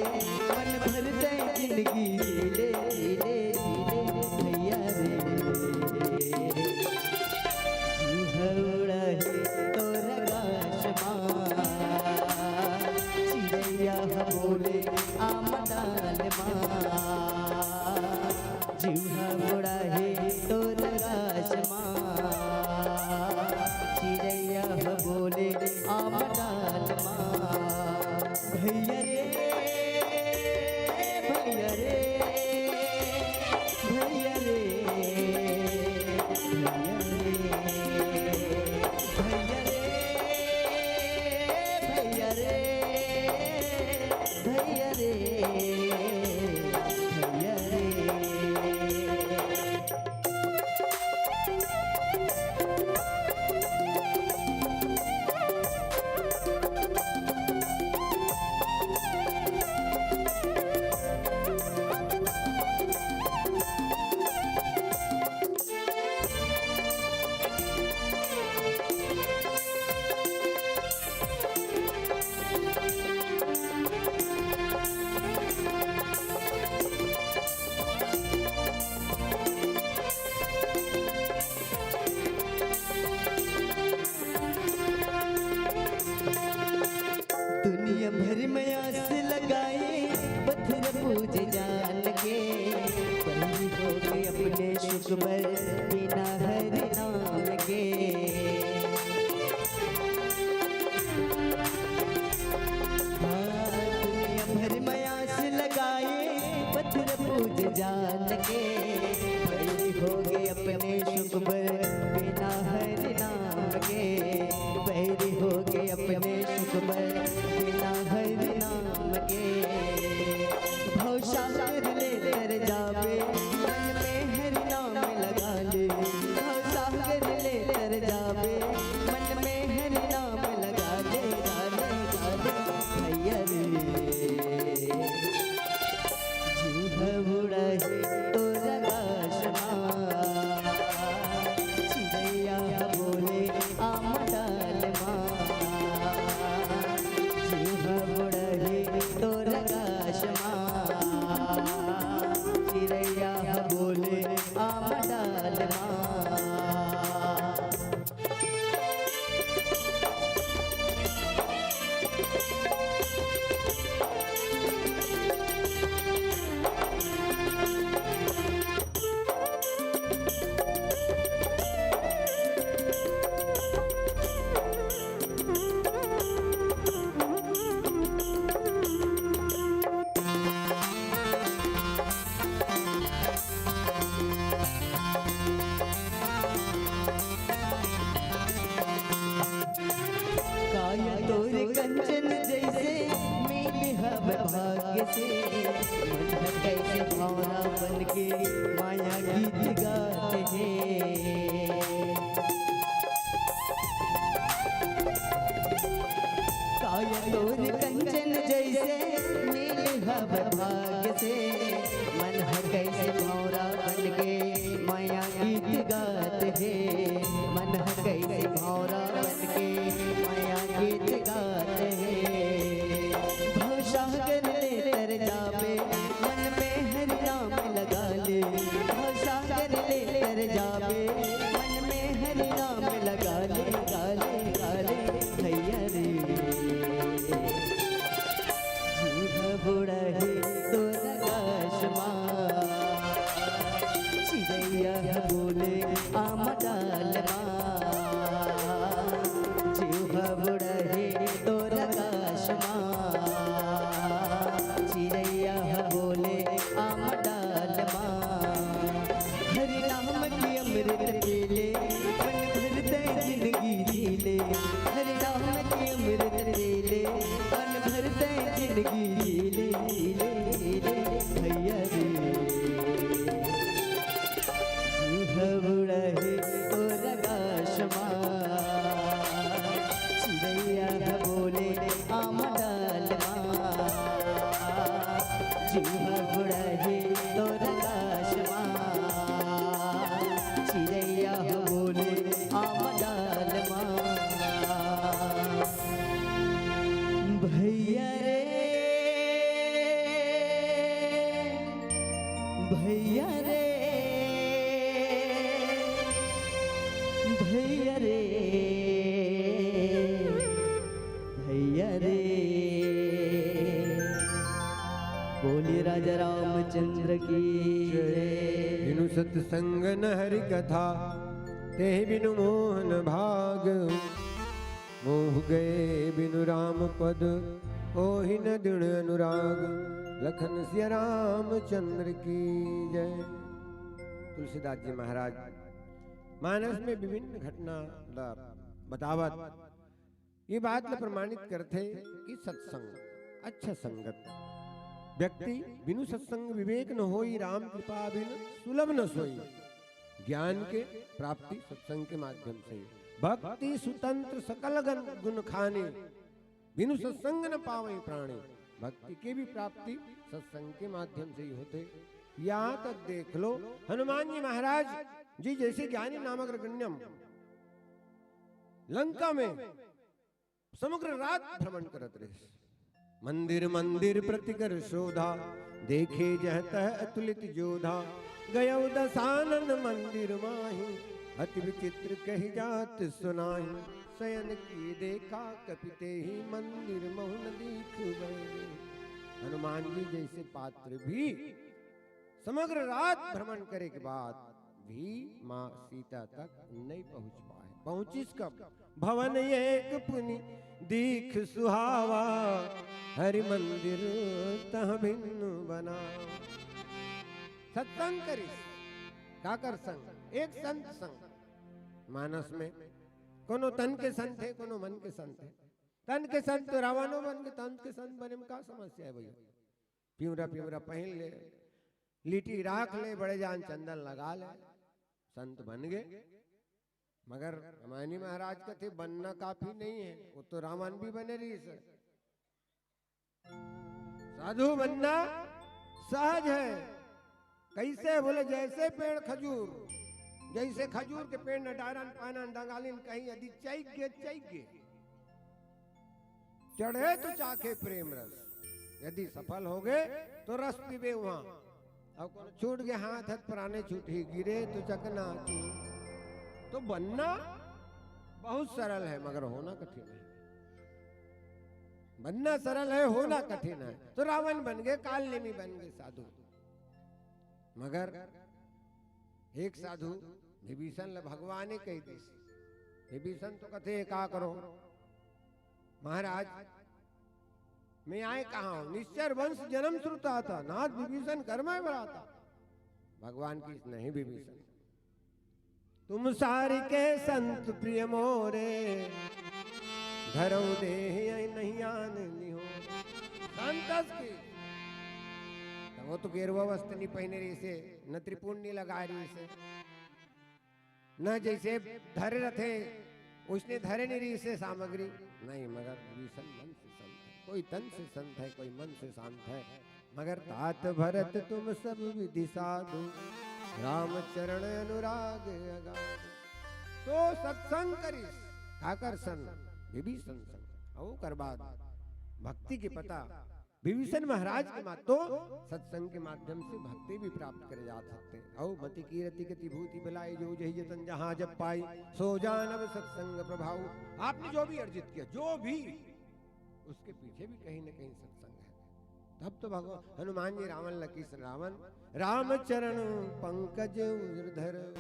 मन भर तैं जिंदगी जी ले, जी ले, जी ले, भैया रे। जीव ह उड़ाही तोर गास मा, चिरैया ह बोले आम डाल मा। जीव ह उड़ाही तोर गास मा, चिरैया ह बोले आम डाल मा। भैया रे, भैया रे, भैया रे, भैया रे, भैया रे, भैया रे, भैया रे। जान के। बैरी हो गे अपने सुख बर बिना हरि नाम के, बैरी हो गे अपने सुख बर बिना हरि नाम के। भवसागर ले तर जाबे, मन में हरि नाम लगा ले। भवसागर ले तर जाबे, मन में हरि नाम लगा ले, गा ले, गा ले, भैया रे। जीव ह उड़ाही तोर आकाश मा, चिरैया ह बोले आम डाल मा। जीव ह उड़ाही तोर आकाश मा, चिरैया ह बोले आम डाल मा। काय तोर कंचन जैसे मिले हव भाग्य से, मन ह कैसे भौंरा बन के माया गीत गात हे। काय तोर कंचन जैसे मिले हव भाग्य से, मन ह कैसे भौंरा बन के माया गीत गात हे, मन ह कैसे भौंरा बन के माया गीत गात हे। भवसागर ले तर जाबे, मन में हरि नाम लगा ले। भवसागर ले तर जाबे, मन में हरि नाम लगा ले, गा ले, गा ले, भैया रे। जीव ह उड़ाही तोर आकाश मा, चिरैया ह बोले आम डाल मा। जीव ह उड़ाही तोर आकाश मा, चिरैया ह बोले आम डाल मा। हरि नाम के अमृत पी ले, पन भर तैं जिंदगी जी ले। हरि नाम के अमृत पी ले, पन भर तैं जिंदगी जी ले, जी ले, जी ले, भैया रे। जीव ह उड़ाही तोर आकाश मा, चिरैया ह बोले आम डाल मा। जीव ह उड़ाही तोर आकाश मा, चिरैया ह बोले आम डाल मा। भैया रे, भैया रे, भैया रे, भैया रे। बोलिए राजा रामचंद्र की जय। बिनु सत्संग न हरि कथा, तेहि बिनु मोहन भाग। मोह गए बिनु राम पद, होहि न दृढ़ अनुराग। लखन सिया रामचंद्र की जय। तुलसीदास जी महाराज मानस में विभिन्न घटना ला बतावत ये बात ला प्रमाणित करथे कि सत्संग, अच्छा संगत, व्यक्ति बिनु सत्संग विवेक न होई, राम कृपा बिन सुलभ न सोई। ज्ञान के प्राप्ति सत्संग के माध्यम से ही। भक्ति सुतंत्र सकल गन-, गुण खाने, बिनु सत्संग न पावै प्राणी। भक्ति के भी प्राप्ति सत्संग के माध्यम से ही होथे। यहाँ तक देख लो, हनुमान जी महाराज जी जैसे ज्ञानी नाम अग्रगण्यम लंका में समग्र रात भ्रमण करत रहिस। मंदिर मंदिर प्रति कर शोधा, देखे जह तह अतुलित जोधा। गयउ दसानन मंदिर माहि, अति विचित्र कहि जात सुनाहि। सयन किए देखा कपि तेहि, मंदिर महु न दीख बैरी। हनुमान जी जैसे पात्र भी समग्र रात भ्रमण करे के बाद भी माँ सीता तक नहीं पहुँच पाए। पहुँचिस कब? भवन एक पुनि दीख सुहावा, हरि मंदिर तह भिन्न बनावा। सत्संग करिस। काकर संग? एक संत संग। मानस में कोनो तन के संत हे, कोनो मन के संत हे। तन के संत तो रावणो बन के, तन के संत बने में का समस्या हे भैया? पिंवरा पिंवरा पहिन ले, लिट्टी राख ले, बड़े जान चंदन लगा ले, संत बन गे। मगर रामायणी महाराज कथे बनना काफी नहीं है, वो तो रावण भी बने रहिस हे। साधु बनना सहज है। कैसे बोले, जैसे पेड़ खजूर, जैसे खजूर के पेड़ न डारन पानन डंगालिन कहीं, यदि चइक गे, चइक गे। चढ़े तो चाखे प्रेम रस, यदि सफल हो गे तो रस पीबे वहां। अब कोनो छूट गे हाथ, हाथ प्राणे छूटही, गिरे तो चकनाचूर। तो बनना बहुत सरल है, मगर होना कठिन है। बनना सरल है, होना कठिन है। तो रावण बन गे, काल नेमी बन गे साधु। मगर एक साधु विभीषण ल भगवान ही कह दिस। विभीषण तो कथे, "का करो महाराज, मैं आए कहाँ हूँ? निश्चर वंश जन्म श्रुता था, नाथ विभीषण कर मैं भ्राता।" भगवान की, "नहीं विभीषण, तुम सारि के संत प्रिय मोरे, धरऊ देहि नहीं आन निहोरे।" संतस की, तब वो तो गेरुआ वस्त्र नहीं पहने रहिस हे, न त्रिपुंड नहीं लगाए रहिस हे, न जैसे धरे रथे, उसने धरे नहीं रहिस हे सामग्री। नहीं, मगर विभीषण मन से संत है, कोई तन से संत है, कोई मन से शांत है। मगर तात भरत तुम सब विधि साधु, राम चरण अनुराग अगाधु। तो सत्संग करिस, काकर संग? विभीषण संग। अउ ओकर बाद भक्ति के पता विभीषण महाराज के मात तो सत्संग के माध्यम से भक्ति भी प्राप्त करे जा सकथे। अउ मति कीरति गति भूति भलाई, जो जहि जतन जहाँ जब पाई, सो जानब सत्संग प्रभाऊ। आपने जो भी अर्जित किया, जो भी, उसके पीछे भी कहीं न कहीं सत्संग है। तब तो भगवान हनुमान जी रावण ल कहिस, "रावण, राम चरण पंकज उर धर,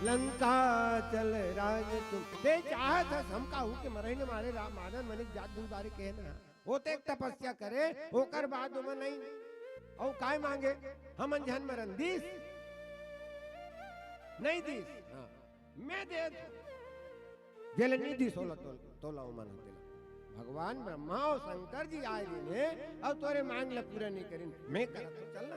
लंका चल राज तुम।" ते चाहत हस हम काहू के मरई न मारे, राम मादन मनिक जात दुई बारे कहे ना। वो तो एक तपस्या करे, ओकर बाद ओमा नहीं। अउ काय मांगे? हमन झन मरन दिस? नहीं दिस। हाँ। मैं दे, जेला नहीं दिस ओला तो, तोला ओमन ह तेला। भगवान ब्रह्मा अउ शंकर जी आए दिन हे, अउ तोरे मांग ला पूरा नहीं करिन, मैं करत तो चलना।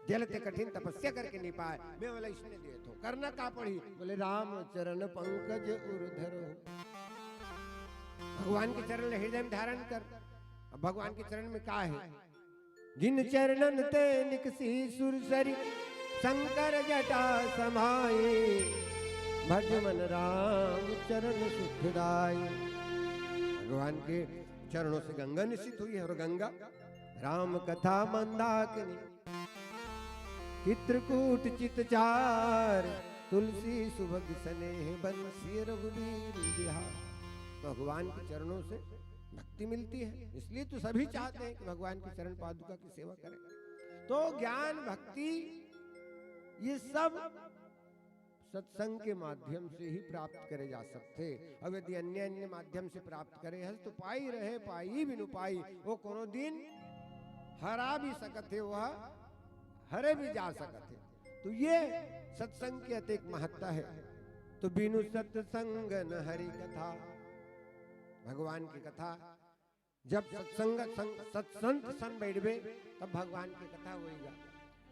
जेला ते कठिन तपस्या करके नहीं पाए, मैं ओला इसने देत हों। करना का पड़ही? बोले, "राम चरण पंकज उर धरो।" भगवान के चरण ला हृदय में धारण कर। अब भगवान के चरण में का है? "जिन चरणन ते निकसी सुरसरी, शंकर जटा समाई, भज मन राम चरण सुखदाई।" भगवान के चरणों से गंगा निश्चित हुई है, और गंगा राम कथा मंदाकिनी, चित्रकूट चितचार, तुलसी सुभग स्नेह बंसी रघुबीर बिहार। भगवान के चरणों से भक्ति मिलती है, इसलिए तो सभी चाहते हैं कि भगवान की चरण पादुका की सेवा करें। तो ज्ञान, भक्ति, ये सब सत्संग के माध्यम से ही प्राप्त करे जा सकथे। अब यदि अन्य अन्य माध्यम से प्राप्त करे हस तो पाई रहे पाई बिनु पाई, वो कोनो दिन हरा भी सकत हे, वह हरे भी जा सकत हे। तो ये सत्संग की अतेक महत्ता है। तो बिनु सत्संग न हरि कथा, भगवान की कथा जब सत्संग, संग, सत्संत सन बैठबे, तब भगवान के कथा होएगा।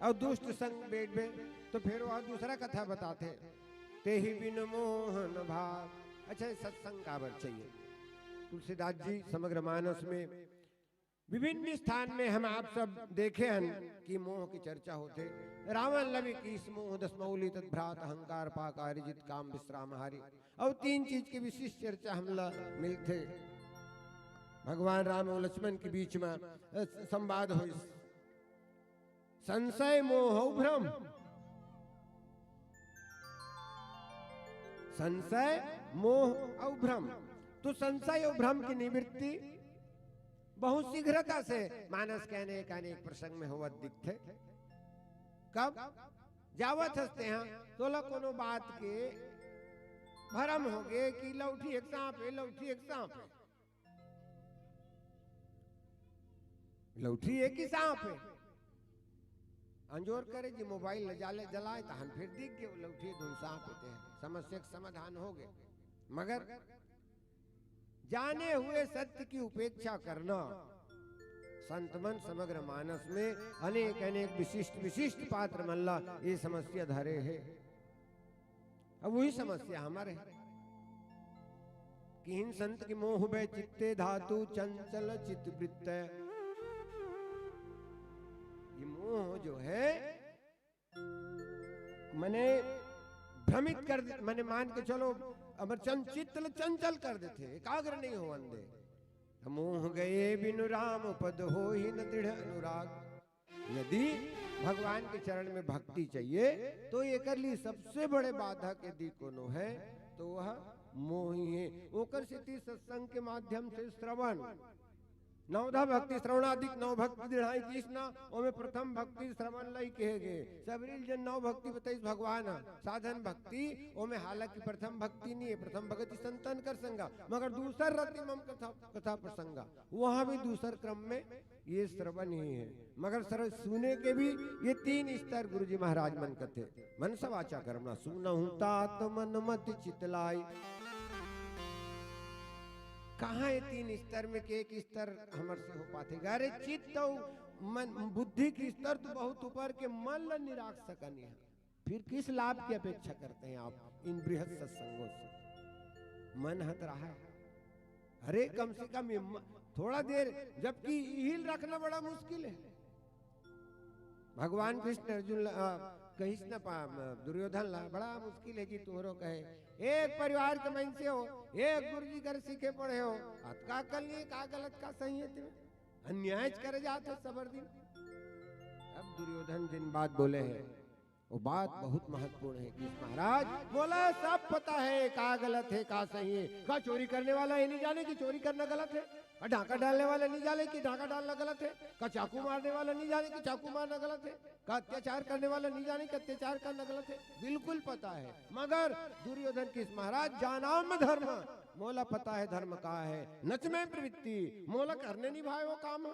और दुष्ट संग बैठबे, तो फिर वह दूसरा कथा बताथे, "तेहि बिन मोहन भाग।" अच्छा, ये सत्संग काबर चाहिए? तुलसीदास जी समग्र मानस में विभिन्न स्थान में हम आप सब देखे हन कि मोह की चर्चा होथे। रावण लवे कि इस मोह दस मौली तत भ्रात अहंकार पाकारी जित काम विश्राम हारी। अउ तीन चीज के विशिष्ट चर्चा हमला मिलथे। भगवान राम अउ लक्ष्मण के बीच में, अ, संवाद होइस। संशय, मोह अउ भ्रम। संशय, मोह अउ भ्रम। तो संशय अउ भ्रम की निवृत्ति बहुत शीघ्रता से मानस के अनेक अनेक प्रसंग में होवत दिखथे। कब? जावत हस तेहा, तोला कोनो बात के भरम होगे कि लौठी एक सांप हे, लौठी एक सांप हे। लौठी एक ही सांप हे। अंजोर करे जी, मोबाइल ल जाले जलाए, तहन फिर दिख गे, लौठी धुन सांप होते हैं, समस्या के समाधान हो गए। मगर जाने हुए सत्य की उपेक्षा करना, संत मन समग्र मानस में अनेक अनेक विशिष्ट विशिष्ट पात्र मन ला ये समस्या धरे है। अब वही समस्या हमारे है। किहिन संत की मोह भय चित्ते धातु चंचल चित वृत्त। ये मोह जो है, मने भ्रमित कर दे, मने मान के चलो, अमर चंचित ल चंचल कर देथे, एकाग्र नहीं होवन दे। मोह गए बिनु राम पद होई न दृढ़ अनुराग। यदि भगवान के चरण में भक्ति चाहिए, तो एकर लिए सबसे बड़े बाधक यदि कोनो है, तो वह मोह ही है। ओकर सेती सत्संग के माध्यम से श्रवण, नवधा भक्ति श्रवणादिक नौ भक्ति दृढ़ाई कृष्णा, ओमे प्रथम भक्ति श्रवण लई कहे गे। सबरी ल जेन नौ भक्ति बताइस भगवान ह, साधन भक्ति, ओमे हालांकि प्रथम भक्ति नहीं है, प्रथम भक्ति संतन कर संगा, मगर दूसर रति मम कथा, कथा प्रसंगा, वहां भी दूसर क्रम में ये श्रवण ही है। मगर सर सुने के भी ये तीन स्तर गुरुजी महाराज मन कथे। मनसा वाचा कर्मणा सुनहु तात मन मति चित लाई। कहाँ ये तीन स्तर में के एक स्तर हमर से हो पाथे? अरे चित्त अउ मन, बुद्धि के स्तर तो बहुत ऊपर के, मन ला निराख सकन है। फिर किस लाभ की अपेक्षा करते हैं आप इन बृहद सत्संगों से? मन हत रहा है। अरे कम से कम ये म-, थोड़ा देर, जबकि इहिल रखना बड़ा मुश्किल है। भगवान कृष्ण अर्जुन ला, अ, कहिस न पा, दुर्योधन ला, "बड़ा मुश्किल है जी तुहरो कहे। एक परिवार के मनसे हो, एक गुरुजी कर सीखे पढ़े हो, अतका अकल नहीं, का गलत का सही है तेमे? अन्याय करे जात है सबर दिन।" अब दुर्योधन जिन बात बोले हैं, वो बात बहुत महत्वपूर्ण है कि महाराज बोला, "सब पता है, का गलत है, का सही है। का चोरी करने वाला ये नहीं जाने कि चोरी करना गलत है? का डाका डालने वाला नहीं जाने कि डाका डालना गलत है? का चाकू मारने वाला नहीं जाने कि चाकू मारना गलत है? का अत्याचार करने वाला नहीं जाने कि अत्याचार करना गलत है?" बिल्कुल पता है, मगर दुर्योधन किस महाराज, "जानाम धर्म, मोला पता है धर्म का है, नच में प्रवृत्ति, मोला करने निभाए वो काम है।"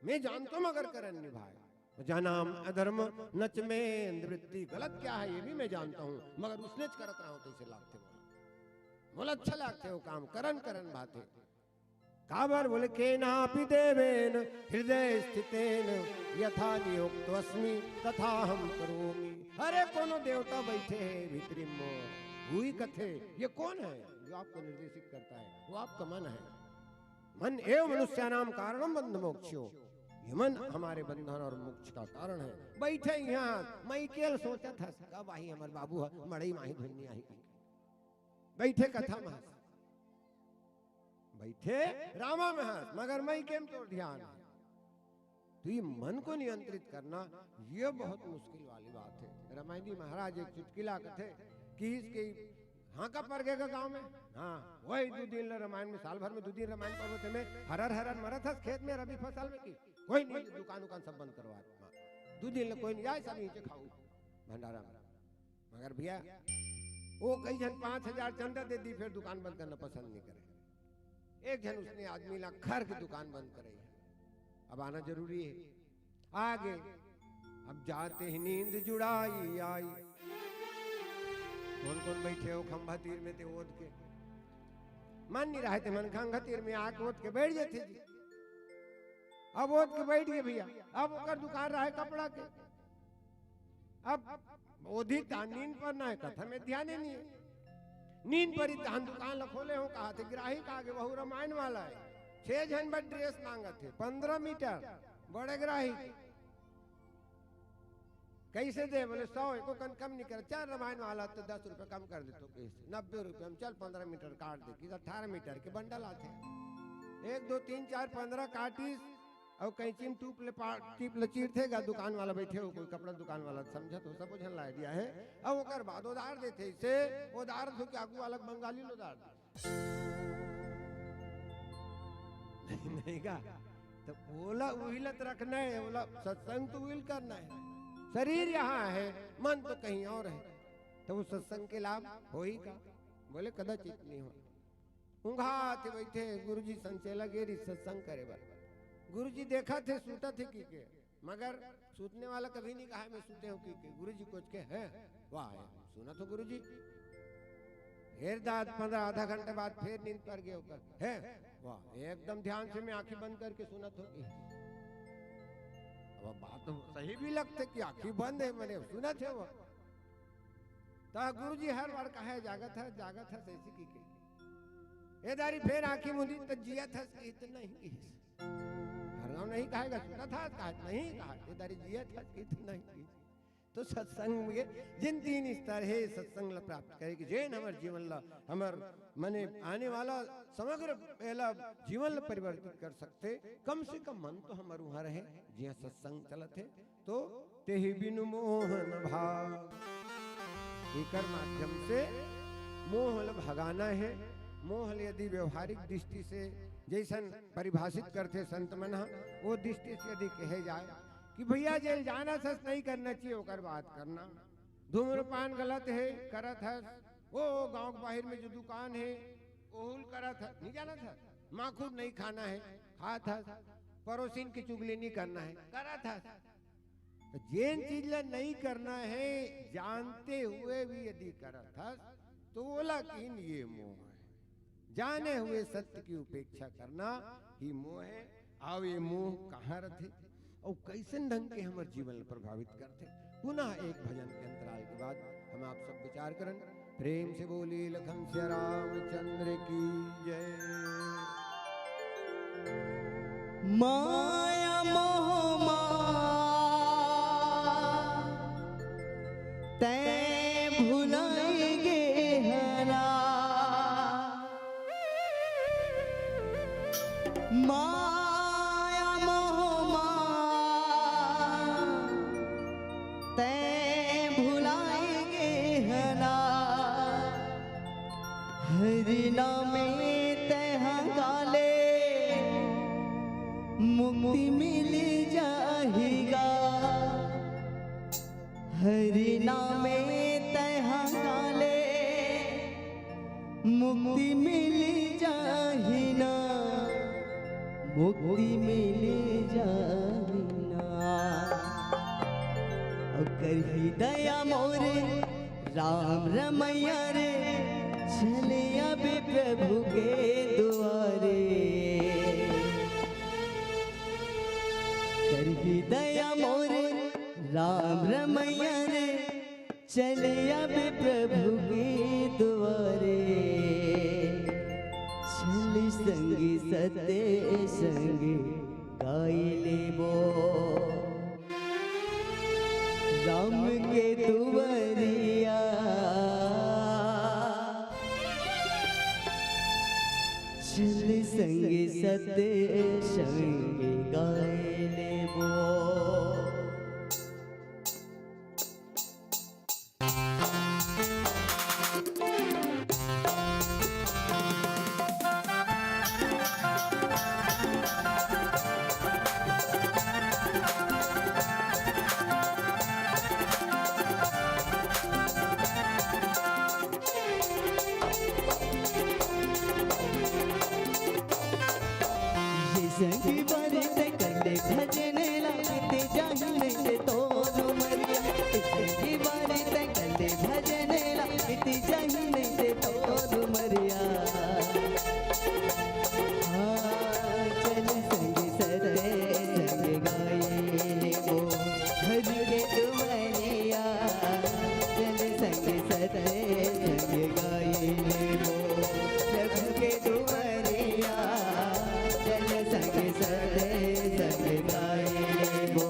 मैं जानता हूं मगर करन निभाए। जानाम अधर्म नच में वृत्ति, गलत क्या है ये भी मैं जानता हूं, मगर उसने करत रहा हूं तो इसे लागते बोला, बोला अच्छा लागते हो काम, करन करन बात है। काबर बोले, "केनापि देवेन हृदय स्थितेन, यथा नियुक्तोऽस्मि तथा हम करोमि।" अरे कोनो देवता बैठे है भीतरी मोर, वही कथे, ये कौन है जो आपको निर्देशित करता है? वो आपका मन है। मन एव मनुष्याणाम कारणम बंध मोक्षो। ये मन हमारे बंधन और मोक्ष का कारण है। बैठे यहाँ, मैं अकेल सोचत हस, कब आही हमर बाबू ह, मड़ई माही धुन्नी आही। बैठे कथा महस, बैठे रामा महस, मगर मैं केम तोर ध्यान। तो ये मन को नियंत्रित करना, ये बहुत मुश्किल वाली बात है। रामायणी महाराज एक चुटकिला कथे कि इसके हाँ का पर गए गांव में, हाँ, वही दो दिन ले रामायण में, साल भर में दो दिन रामायण पर्व थे में, हरर हरर मरत हस खेत में रबी फसल में की, कोई नहीं, दुकान उकान सब बंद करवा दे। हाँ, दो दिन ले कोई नहीं आए, सब यहीं से खाऊ भंडारा में। मगर भैया, वो कई झन पाँच हजार चंदा दे दी, फिर दुकान बंद करना पसंद नहीं करे। एक झन उसने आदमी ला खर के दुकान बंद करे, अब आना जरूरी है। आगे अब जाते ही नींद जुड़ाई आई। कौन कौन बैठे हो खंभा तीर में ते ओद के? मन नहीं रहे ते मन खंभा तीर में आके ओद के बैठ जाते जी। अब ओद के बैठ गए भैया, अब ओकर दुकान रहे कपड़ा के। अब ओधी तान नींद पर ना है, कथा में ध्यान ही नहीं है। नींद पर ही तहन दुकान ला खोले हो, कहा थे ग्राहक आगे, वहू रामायण वाला है, छह झन बर ड्रेस मांगत थे, पंद्रह मीटर, बड़े ग्राहक। कैसे दे? बोले, "सौ, एको कन कम नहीं कर, चार रामायण वाला तो दस रुपये कम कर देतो।" कैसे? "नब्बे रुपये में चल, पंद्रह मीटर काट दे।" कि अठारह मीटर के बंडल आते, एक, दो, तीन, चार, पंद्रह काटिस, और कैंची में टूप ले पा-, टीप ले चीरथे गा, दुकान वाला बैठे हो, कोई कपड़ा दुकान वाला समझत हो, सब झन ला आइडिया है। अब ओकर बाद उधार देथे, इसे उधार तो क्या आगू वाला बंगाली लो उधार दे। नहीं, नहीं गा, तो बोला उहिलत रखना है, बोला सत्संग तो उहिल करना है। शरीर यहाँ है, मन तो कहीं और है, तो वो सत्संग के लाभ हो ही का? बोले कदाचित नहीं हो। ऊंघा थे बैठे, गुरुजी संचेला गेरी सत्संग करे बर। गुरुजी देखा थे, सूता थे की के। मगर सुतने वाला कभी नहीं कहा, "मैं सुते हूँ," कि, कि गुरु जी कुछ के हैं, "वाह, हम सुनत हो गुरु जी।" फिर दस, पन्द्रह, आधा घंटे बाद फिर नींद पर गए होकर, "है, वाह, एकदम ध्यान से मैं आंखें बंद करके सुनत हो।" अब बात तो सही भी लगते कि आंखें बंद है, मैंने सुनत है वो। तो गुरु जी हर बार कहे, "जागत है, जागत है," ऐसी की कही। ए दारी फिर आंखें मूंदी तो जियत हस कि इतना ही। हर गांव नहीं कहेगा, सुनत हस, कहा नहीं कहा, ए दारी जियत हस कि इतना ही। तो सत्संग में जिन तीन स्तर है सत्संग ला प्राप्त करे कि जेन हमर जीवन ला, हमर मने आने वाला समग्र एला जीवन ला परिवर्तित कर सकते, कम से कम मन तो हमर उहाँ रहे, जिहाँ सत्संग चलत है। तो तेहि बिनु मोह न भाग। एकर माध्यम से मोह ल भगाना है। मोह ल यदि व्यवहारिक दृष्टि से जैसन परिभाषित करथे संत मन ह, वो दृष्टि से यदि कहे जाए कि भैया जेल जानत हस नहीं करना चाहिए, ओकर बात करना। धूम्रपान गलत है, करत हस, ओ गांव के बाहर में जो दुकान है, ओहुल करत हस, नहीं जानत हस, माखुर नहीं खाना है, खात हस, पड़ोसिन की चुगली नहीं करना है, करत हस। तो जेन चीज ला नहीं करना है, जानते हुए भी यदि करत हस, तो ओला किन ये मोह है। जाने हुए सत्य की उपेक्षा करना ही मोह है। अब ये मोह कहाँ रथे और कैसन ढंग के हमर जीवन ला प्रभावित करथे, पुनः एक भजन के अंतराल के बाद हम आप सब विचार करन। प्रेम से बोलिए लखन सिया रामचंद्र की जय। माया मोह मा तैं भुलाई गे हना। माया मोह मा तैं भुलाई गे हना। हरि नामे तैं गा ले मुक्ति मिल जाही गा। हरि नामे तैं गा ले मुक्ति मिल जाही ना, मुक्ति मिल जाही ना। अउ करही दया मोरे राम रमैया रे, चले आबे प्रभु के दुआरे। करही दया मोरे राम रमैया रे, चले आबे प्रभु के दुआरे। चल संगी सत्संग गाई लेबो राम के दुआरिया। चल संगी सत्संग गाई लेबो। ये संगी बारी तैं कर ले भजन ला, बीत जाही नहीं ते तोर उमरिया। ये संगी बारी तैं कर ले भजन ला, बीत जाही नहीं ते तोर उमरिया। हाँ, चल संगी सत्संग गाई लेबो हरि के दुआरिया। चल संगी सत्संग गाई लेबो प्रभु के दुआरिया। चल संगी सत्संग गाई लेबो।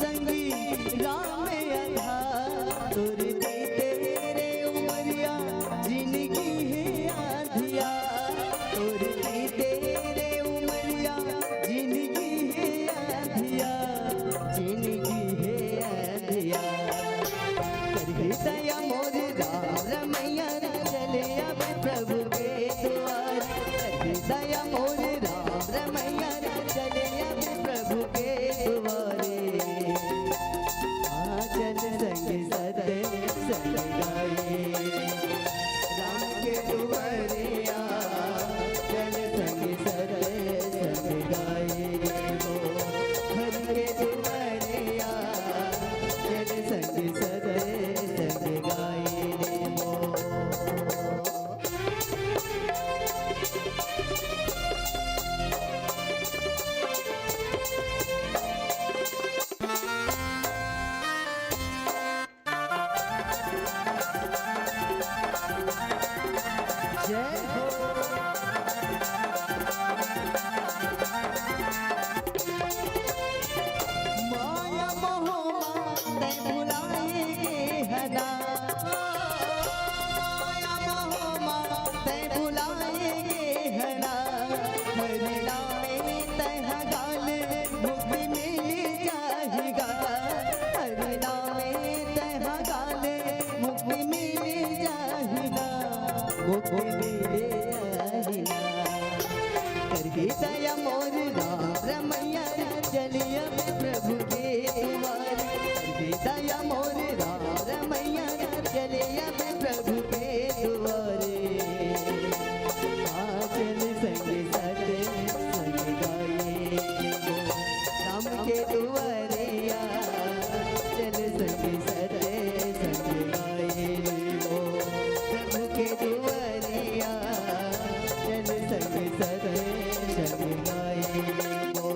संगी राम आधार, तोर बीते रे उमरिया जिनगी हे आधिया, तोर बीते रे उमरिया जिनगी हे आधिया, जिनगी हे आधिया। करही दया मोर राम रमैया, चले अब प्रभु के दुआर। करही दया मोर राम रमैया, चले अब प्रभु के दुआरे। आ चल संग सत संग गाए, राम के दुआरे आ। चल संग सत संग गाए वो, हर के दुआरे आ। चल संग सत संग गाए वो। जय हो। माया मोह मा तै भुलाए गे हना, माया मोह मा तै भुलाए गे हना, हरि नामे तै हगाल मुक्ति मिल जाही गा, हरि नामे तै हगाल मुक्ति मिल जाही गा, मुक्ति मिल जाही गा। करही दया मोर राम रमैया, चले अब प्रभु के दुआर। करही दया मोर राम रमैया, चले अब प्रभु के दुआरे। आ चल संग सत संग गाए वो, राम के दुआरे आ। चल संग सत संग गाए वो, प्रभु के दुआरे आ। चल संग सत संग गाए वो।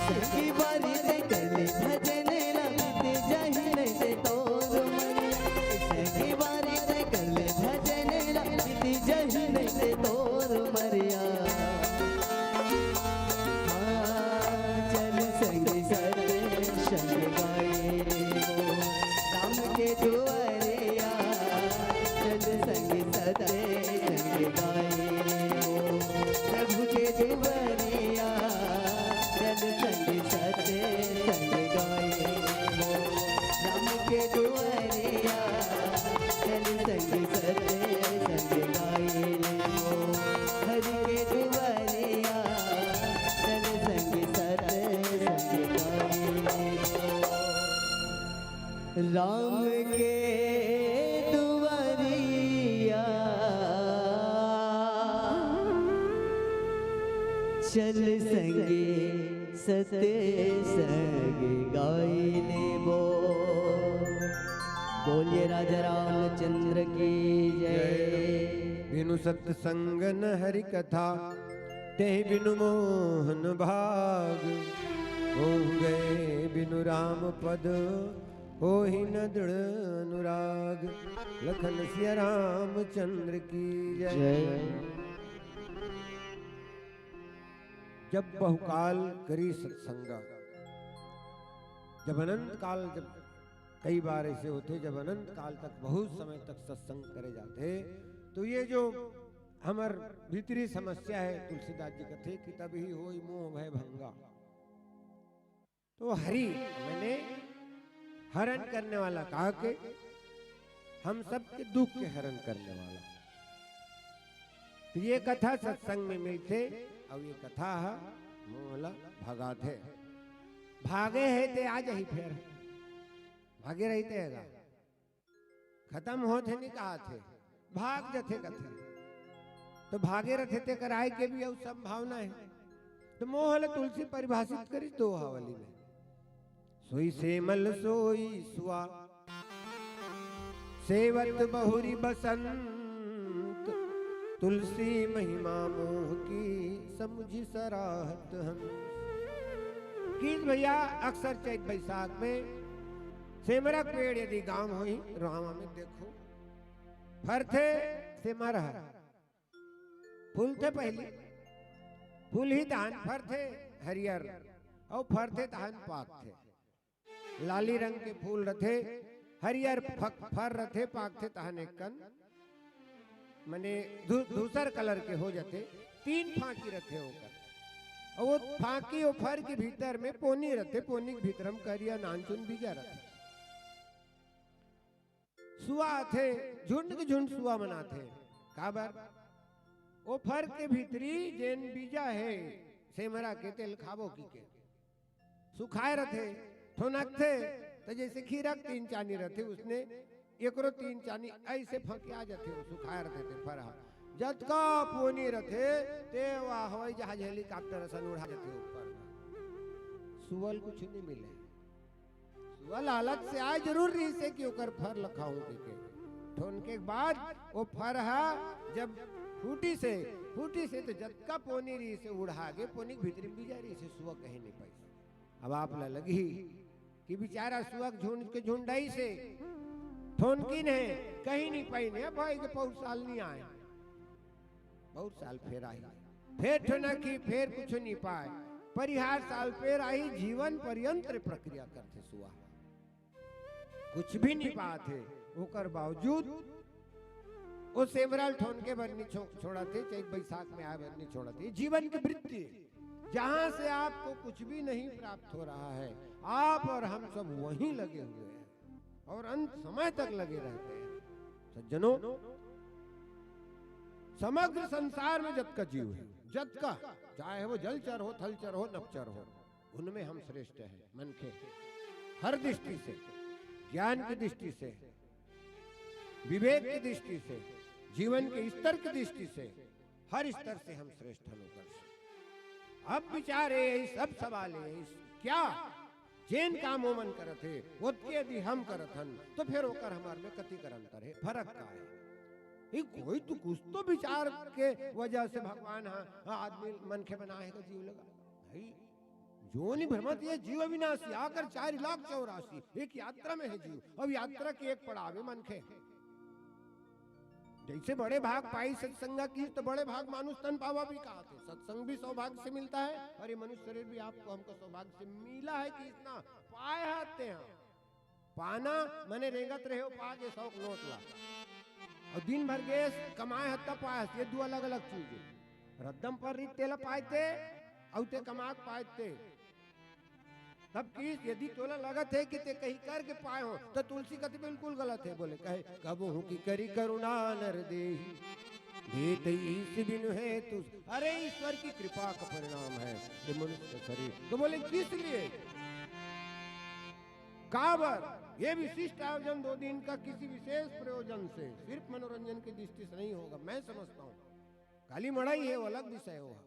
संगी बारी ते करले भजन ला, बीत जाही नहीं ते तोर उमरिया। संगी बारी ते करले भजन ला, बीत जाही नहीं ते तोर उमरिया। हाँ, चल संगी सत संग गाए वो, राम के दुआरे आ। चल संग सत संग गाए वो, प्रभु के दुआरे आ। चल संग सत संग गाए वो, राम के दुआरे आ। चल संग सत संग गाए वो, हरि के दुआरे आ। चल संग सत संग गाए वो, राम के दुआरिया। चल संगे सत संग गाए लेबो। बोलिए राजा रामचंद्र की जय। बिनु सत्संग न हरि कथा, तेहि बिनु मोहन भाग। होहु गए बिनु राम पद, होहि न दृढ़ अनुराग। लखन सिया रामचंद्र की जय। जय। जब बहुकाल करी सत्संग, जब अनंत काल, जब कई बार ऐसे होथे, जब अनंत काल तक, बहुत समय तक सत्संग करे जाथे, तो ये जो हमर भीतरी समस्या हे, तुलसीदास जी कथे कि तब ही होई मोह भय भंगा। तो हरि, मैंने हरण करने वाला कहा के, हम सबके दुख के हरण करने वाला। तो ये कथा सत्संग में मिलथे, अउ ये कथा ह मोह ला भगाथे। भागे हे ते आ जाही फेर, भागे रहिथे हे गा, खतम होथे नहीं कहाथे, भाग जथे कथे। तो भागे रथे तेकर आय के भी अउ संभावना हे। तो मोह ल तुलसी परिभाषित करिस दोहा वाली में, सोई सेमल सोई सुआ, सेवत बहुरी बसंत, तुलसी महिमा मोह की, समुझि सराहत हंस। किस भैया, अक्सर चैत बैसाख में सेमरा पेड़ यदि गांव होही, रावा में देखो, फरथे सेमरा ह। फूलथे पहली, फूलही तहान, फरथे हरियर, अउ फरथे तहन पाकथे। लाली रंग के फूल रथे, हरियर फक-, फर रथे, पाकथे तहन एक कन, मने धू-, धूसर कलर के हो जाथे। तीन फांकी रथे ओकर। अउ वो फांकी, वो फर के भीतर में पोनी रथे, पोनी के भीतर म करिया नानचुन बीजा रथे। सुआ आथे, झुंड के झुंड सुआ मन आथे। काबर? वो फर के भीतरी जेन बीजा हे सेमरा के, तेल खाबो की के। सुखाए रथे, ठोनकथे, त जैसे खीरा के तीन चानी रथे, उसने एकरो तीन चानी ऐसे फंकिया जाथे, वो सुखाए रथे ते फर ह। जतका पोनी रथे, ते वा हवाई जहाज, हेलीकॉप्टर असन उड़ा जाथे ऊपर में। सुअल कुछ नहीं मिले। सुअल लालच से आए जरूर रहिसे कि ओकर फर ल खाऊं कहिके। ठोनके के बाद वो फर ह जब फूटी से, फूटी से तो जतका पोनी रहिसे उड़ा गे, पोनी के भीतरी में बीजा रहिसे, सुआ कहीं नहीं पाइस। अब आप ला लगही कि बेचारा सुआ के झुंड के झुंड आइसे, ठोनकिन हे, कहीं नहीं पाइन हे, भाई के पौर साल नहीं आए, बहुत साल फेर आही, फेर ठोनकही, फेर कुछ नहीं पाए, परिहार साल फेर आही, जीवन पर्यंत प्रक्रिया करथे सुआ, कुछ भी नहीं पात हे, ओकर बावजूद वो सेमरा ल ठोनके बर नहीं छो-, छोड़त हे, चैत बैसाख में आए बर नहीं छोड़त हे। जीवन की वृत्ति है, जहां से आपको कुछ भी नहीं प्राप्त हो रहा है, आप और हम सब वहीं लगे हुए हैं और अंत समय तक लगे रहते हैं। सज्जनों, समग्र संसार में जतका जीव है, जतका, चाहे वो जलचर हो, थलचर हो, नभचर हो, उनमें हम श्रेष्ठ हैं। मनखे हर दृष्टि से, ज्ञान की दृष्टि से, विवेक की दृष्टि से, जीवन के स्तर की दृष्टि से, हर स्तर से हम श्रेष्ठ हन ओकर से। अब विचार हे, सब सवाल हे, क्या जेन काम ओमन करत हे, ओतके यदि हम करत हन, तो फिर ओकर हमर में कति कर अंतर हे, फरक का हे? ई कोई तो कुछ तो विचार के वजह से भगवान ह, ह आदमी मनखे बनाए हे का जीव लगा। भाई, जो नहीं भ्रमत ये जीव अविनाशी, आकर चार लाख चौरासी, एक यात्रा में है जीव। अब यात्रा के एक पड़ाव हे मनखे। जैसे बड़े भाग पाई सत्संग की, तो बड़े भाग मानुष तन पावा भी कहा थे। सत्संग भी सौभाग्य से मिलता है और ये मनुष्य शरीर भी आपको, हमको सौभाग्य से मिला है कि इतना पाए आते हैं। पाना मने रेंगत रहे हो, पा के सौ के नोट ला, और दिन भर गए कमाए हत्ता पाए, ये दो अलग अलग चीज हे। रद्दम पर रीत तेला पाए ते, अउ ते कमा के पाए ते। तब कि यदि तोला लगत हे कि ते कहीं करके पाए हो, तो तुलसी कति बिल्कुल गलत हे। बोले, कहे, "कबहु की करी करुणा नर देही, भेट ईश बिनु है तुझ।" अरे, ईश्वर की कृपा का परिणाम है ये मनुष्य शरीर। तो बोले, किस लिए? काबर? ये विशिष्ट आयोजन दो दिन का किसी विशेष प्रयोजन से, सिर्फ मनोरंजन की दृष्टि से नहीं होगा, मैं समझता हूँ। काली मड़ई हे, वो अलग विषय हो।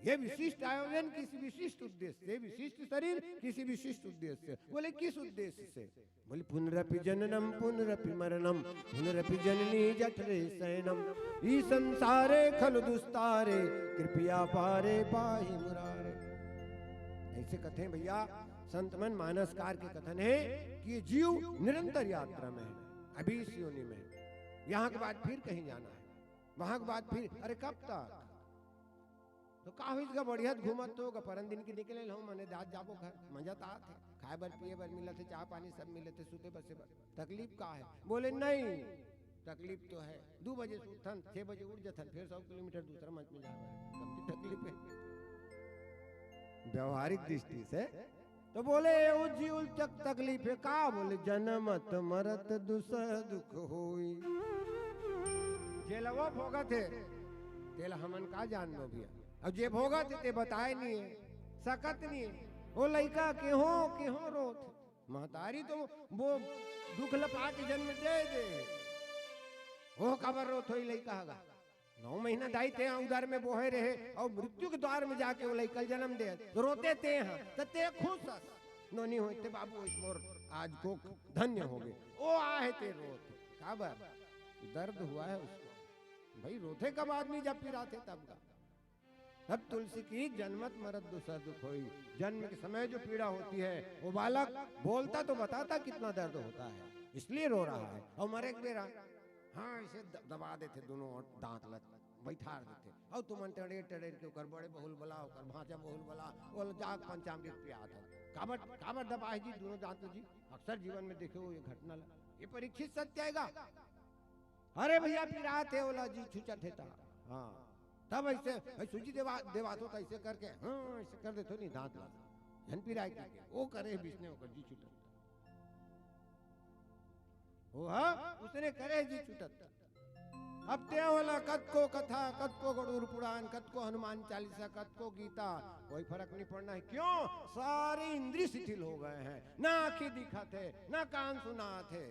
ये विशिष्ट आयोजन किसी विशिष्ट उद्देश्य से, विशिष्ट शरीर किसी विशिष्ट उद्देश्य से। बोले, किस उद्देश्य से? बोले, पुनरपि जननम पुनरपि मरणम, पुनरपि जननी जठरे शयनम, ई संसारे खलु दुस्तारे, कृपया पारे पाहि मुरारे। ऐसे कथे भैया, संत मन मानसकार के कथन हे कि ये जीव निरंतर यात्रा में है, अभी इस योनि में, यहाँ के बाद फिर कहीं जाना है, वहां के बाद फिर, अरे, कब तक? तो का होइस गा, बढ़िया घूमत तो गा, परन दिन के निकले हो, मने दात जाबो घर, मजा तो आत हे, खाए बर पिए बर मिलत हे, चाय पानी सब मिलत हे, सुते बसे बर तकलीफ का हे? बोले, नहीं, तकलीफ तो है, दू बजे सुतथन, छह बजे उठ जथन, फिर सौ किलोमीटर दूसरा मंच में जाए बर, कब की तकलीफ हे? व्यवहारिक दृष्टि से तो बोले, "ए उज्जी उलचक तकलीफ हे का?" बोले, "जनमत मरत दुसह दुख होई।" जेला वो भोगत हे, तेला हमन का जानबो भैया? अब जे भोगत हे, ते बताए नहीं हे, सकत नहीं हे। वो लइका केहो, केहो रोत। महतारी तो वो दुख ल पाके जन्म दे दे। वो काबर रोत होई लइका हगा? नौ महीना दाई ते उदर में बोहे रहे अउ मृत्यु के द्वार में जाके वो लइका ल जन्म दे, तो रोते ते ह, त ते खुश हस। नोनी होते बाबू, एक मोर आज को धन्य हो गए। ओ आहे ते रोत। काबर? दर्द हुआ है उसको। भाई, रोते कब आदमी? जब पिराथे तब का। तब तुलसी की, "जनमत मरत दुसह दुख होई।" जन्म के समय जो पीड़ा होती है, वो बालक बोलता तो बताता कितना दर्द होता है, इसलिए रो रहा है। और मरे के बेरा, हाँ, इसे द-, दबा देते दोनों ओर दांत लग, पैठार देथे। अउ तुमन टड़ेर टड़ेर के ओकर बड़े बहू ल बला, ओकर भांचा बहू ल बला, ओला जाके पंचामृत पियात हव। काबर, काबर दबाय जी दूनों दांत ल जी? अक्सर जीवन में देखे हो ये घटना ला, ये परीक्षित सत्य आय गा। अरे भइया, पिरात हे, ओला जी छूटत हे त। हाँ, तब अइसे, भाई सूजी देवा, देवात हो त अइसे करके, हाँ, अइसे कर देथो नहीं दांत ला, झन पिराय के, ओ करे बिसने ओकर जी छूटत। ओ हा, उसने करे जी छूटत। अब ते ओला कतको कथा, कतको गरुड़ पुराण, कतको हनुमान चालीसा, कतको गीता, कोई फरक नहीं पड़ना हे। क्यों? सारे इंद्री शिथिल हो गए हैं, ना आंखी दिखत हे, ना कान सुनात हे।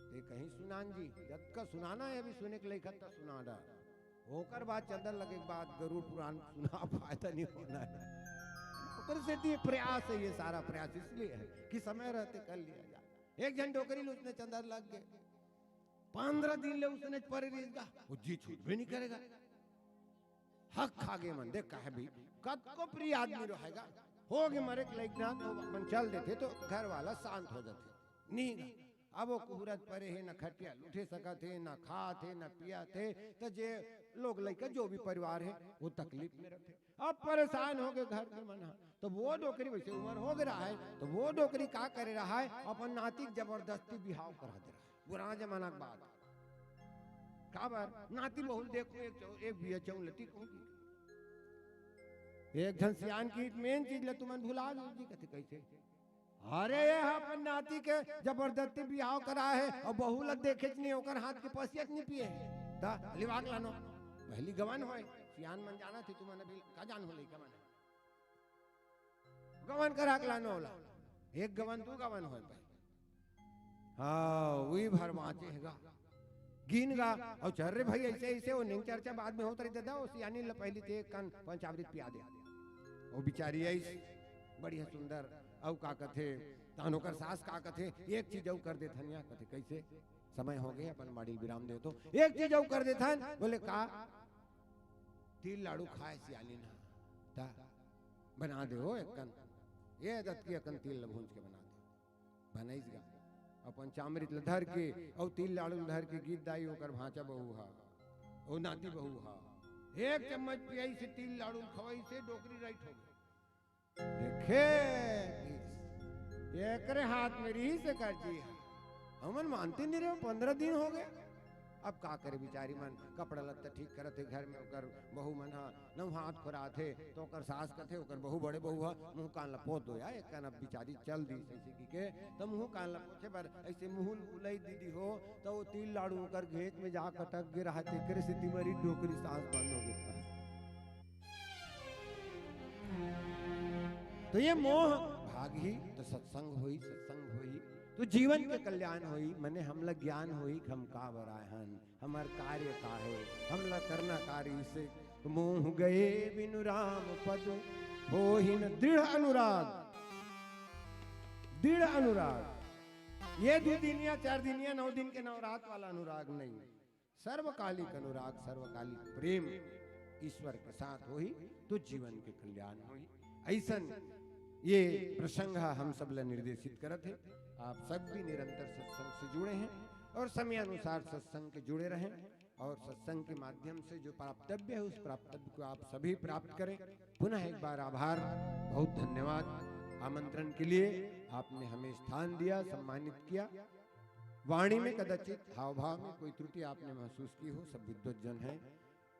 ते कहीं सुनान जी, जतका सुनाना हे अभी सुने के लइक हे त सुना डार। ओकर बाद चंदन लगे के बाद गरुड़ पुराण सुना, फायदा नहीं होना हे। ओकर सेती ये प्रयास हे, ये सारा प्रयास इसलिए हे कि समय रहते कर लिया जाए। एक झन डोकरी ल उसने चंदन लग गे, पंद्रह दिन ले उसने परे रहिस गा, ओ जी छूटबे नहीं करे गा। हक खा गे मन, देख काहे भी, कतको प्रिय आदमी रहे गा, हो गे मरे के लइक ना, तो अपन चल देथे तो घर वाला शांत हो जाथे। नहीं गा, अब ओ कुहरत परे हे, ना खटिया ल उठे सकत हे, ना खात हे, ना पियत हे, त जे लोग लइका जो भी परिवार हे, वो तकलीफ में रथे। अब परेशान हो गे घर के मन हा, त ओ डोकरी, वइसे उमर हो गे रहा हे, त ओ डोकरी का करे रहा हे, अपन नाती के जबरदस्ती बिहाव करा दे रहा हे। पुराना जमाना के बात। काबर? नाती बहू ल देखहूं, एक चौ-, एक बिया चउलटी कहूं। एक झन सियान कहिस, मेन चीज ल तुमन भुला गे जी, कथे कइसे? अरे, ये ह अपन नाती के जबरदस्ती बिहाव कराय हे अउ बहू ल देखेच नहीं, ओकर हाथ के पसियत नहीं पिए हे। त लिवा के लानो, पहिली गवन होय, सियान मन जानथे, तुमन अभी का जानहू लइका मन। गवन करा के लानो ओला, एक गवन, दू गवन होय पाही। हाँ, उही भर बांचे हे गा। गिन गा, अउ चल रे भाई, अइसे, अइसे, ओ निंग चर्चा बाद में होत रही, दादा, ओ सियानी ल पहिली ते एक कन पंचामृत पिया दे। ओ बिचारी अइस, बढ़िया सुंदर, अउ का कथे, तहन ओकर सास का कथे, एक चीज अउ कर देथन या, कथे, कइसे? समय हो गे, अपन माड़ी ल विराम देव तो, एक चीज अउ कर देथन, बोले, का? तिल लाड़ू खाय सियानी ना, त बना दे हो एक कन, ये दतकी अकन तिल ल भूंज के बना दे। बनइस गा। अपन चामरित ल धर के, अउ तिल लाड़ू ल धर के गीत दाई ओकर भांचा बहू हा, ओ नाती बहू हा। एक चम्मच पियाइस हे तिल लाड़ू ल खवाइस हे, डोकरी राइट हो गे। देखे, एकरे हाथ में रहिस हे कर जी हा। हमन मानते नहीं रहे, पंद्रह दिन हो गे। अब का करे बिचारी मन, कपड़ा लत्ता ठीक करत हे घर में, ओकर बहू मन हा नहात खोरात हे, तो ओकर सास कथे, ओकर बहू, बड़े बहू हा, "मुंह कान ला पोत दो यार, एक कान अब बिचारी चल दिस," अइसे कहिके, त मुंह कान ला पोछे बर अइसे मुंह ल उलई दीदी हो, त ओ तिल लाड़ू ओकर घेंच में जा कटक गे रहा, तेकरे सेती मरी डोकरी सांस बंद हो गे। तो ये मोह भागही, तो सत्संग होई, सत्संग होई, तो जीवन के कल्याण होई, मने हमला ज्ञान होई, हम का बर आए हन। हमर कार्य का हे, हमला करना का रहिसे। मोह गए बिनु राम पद होहिन दृढ़ अनुराग। दृढ़ अनुराग, ये दू दिन या चार दिन या नौ दिन के नवरात वाला अनुराग नहीं, सर्वकालिक अनुराग, सर्वकालिक प्रेम ईश्वर के साथ होही तो जीवन के कल्याण होही। अइसन ये प्रसंग ह हम सब ला निर्देशित करत हे। आप सब भी निरंतर सत्संग से जुड़े हैं और समयानुसार सत्संग के जुड़े रहें और सत्संग के माध्यम से जो प्राप्तव्य है, उस प्राप्तव्य को आप सभी प्राप्त करें। पुनः एक बार आभार, बहुत धन्यवाद आमंत्रण के लिए। आपने हमें स्थान दिया, सम्मानित किया। वाणी में कदाचित हाव भाव में कोई त्रुटि आपने महसूस की हो, सब विद्वत जन हैं।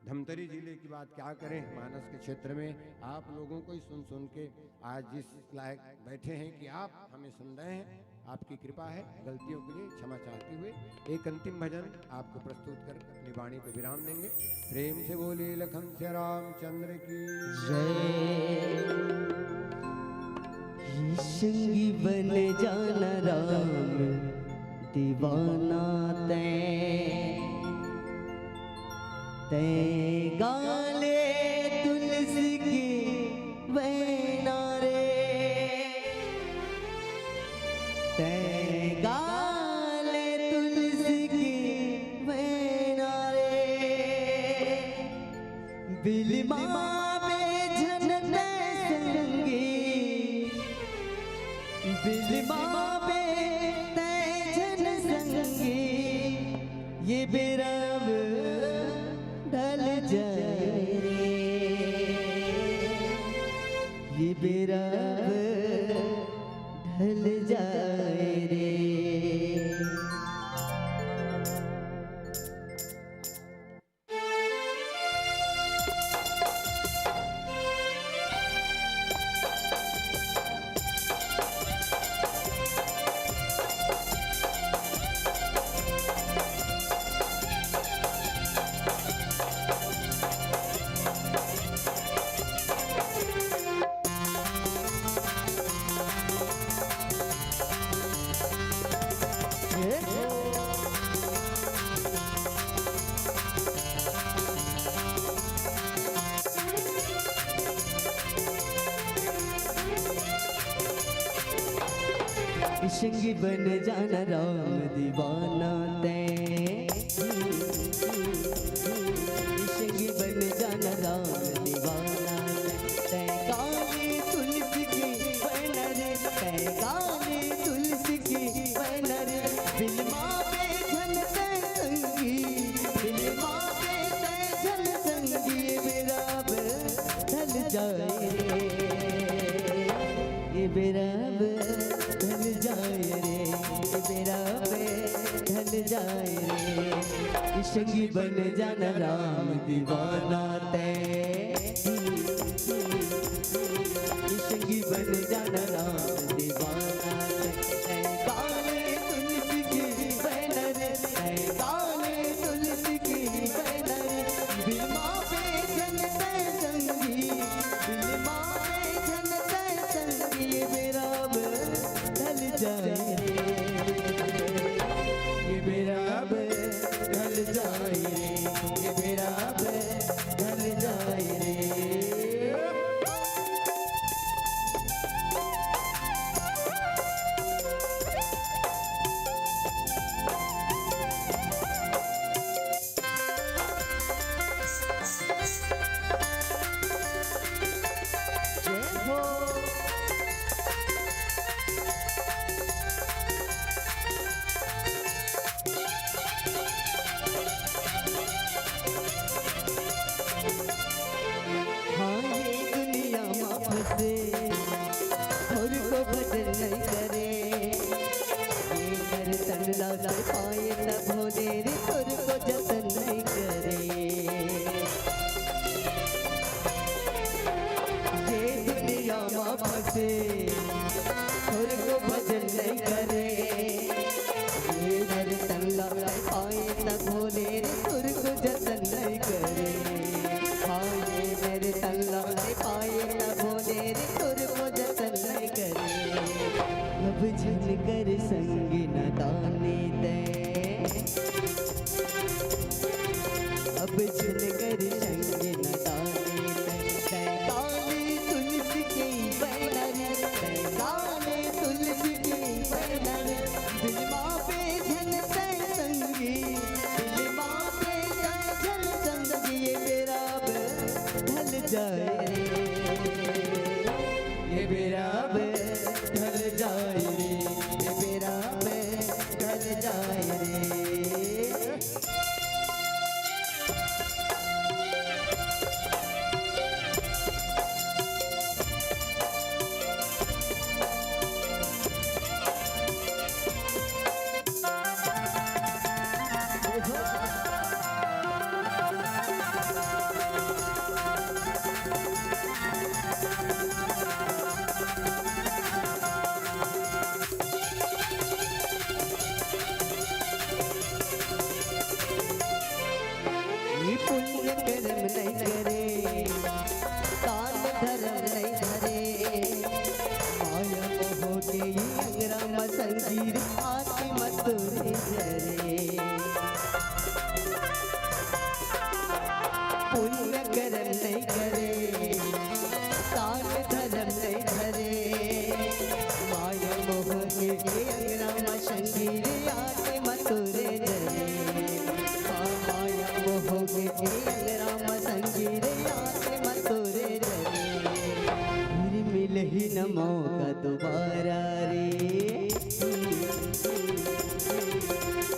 धमतरी जिले की बात क्या करें, मानस के क्षेत्र में आप लोगों को ही सुन सुन के आज इस लायक बैठे हैं कि आप हमें सुन रहे हैं। आपकी कृपा है, गलतियों के लिए क्षमा चाहते हुए एक अंतिम भजन आपको प्रस्तुत कर अपनी वाणी को विराम देंगे। प्रेम से बोलिए लखन सिया रामचंद्र की जय। ये संगी बन जाना राम दीवाना तैं, तैं गाले तुलसी की वैना रे, तैं गाले तुलसी की वैना रे। बिलमावे झन तैं संगी, बिलमावे तैं झन संगी, ये बेरा अब ढल ये बेरा अब ढल जाए रे। संगी बन जाना राम दीवाना तैं, संगी बन जाना राम दीवाना तैं। तैं काली तुलसी के बन रे, तैं काली तुलसी के बन रे। बिलमा बे झन तैं संगी, बिलमा बे तैं झन संगी, ये बेरा अब ढल जाए रे, ये बेरा अब ढल जाए रे, ये बेरा अब ढल जाए रे। संगी बन जाना राम दीवाना तैं, संगी बन जाना राम दीवाना तैं। तैं काली तुलसी के बन रे, तैं काली तुलसी के बन रे। बिलमा बे झन तैं संगी, बिलमा बे झन तैं संगी, ये बेरा अब ढल जाए रे, ये बेरा अब ढल जाए रे, ये बेरा अब ढल जाए रे। हाँ, ये दुनिया मा फंसे, थोर को भजन नहीं करे। ये कर तन ला से पाए तब होले रे, थोर को जतन नहीं करे। ये दुनिया मा फंसे, थोर को भजन नहीं करे। ये नर तन ला से पाए तब होले रे, थोर को जतन नहीं करे। हाँ, ये नर तन ला से पाए तब होले रे, थोर को जतन नहीं करे। अब झन कर संगी नादानी तैं, अब झन कर संगी नादानी तैं। तैं काली तुलसी के बन रे, तैं काली तुलसी के बन रे। बिलमा बे झन तैं संगी, बिलमा बे तैं झन संगी, ये बेरा अब ढल जाए रे, ये बेरा अब ढल जाए रे, ये बेरा अब ढल जाए रे। ये पुण्य कर्म नहीं करे, दान धर्म नहीं धरे, माया मोह के ये अंगरा म संगी रे, आत्मा तोरे जरे। पुण्य कर्म नहीं करे, दान धर्म नहीं धरे, माया मोह के अंगना म संगी रे, आत्मा तोरे जरे। हाँ, माया मोह के अंगना म संगी रे, आत्मा तोरे जरे। फिर मिलही न मौका दोबारा रे,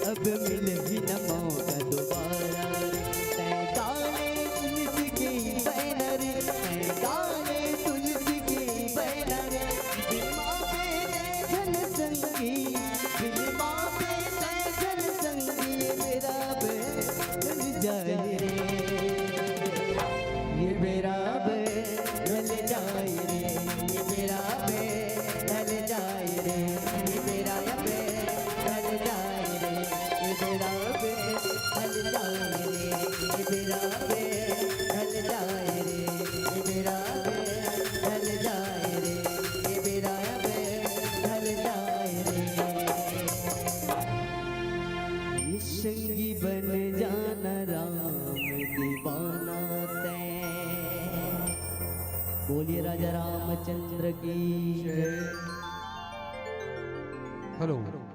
अब मिलही न मौका दोबारा रे। तैं काले तुलसी के बन रे, तैं काले तुलसी के राजा रामचंद्र की जय। हेलो।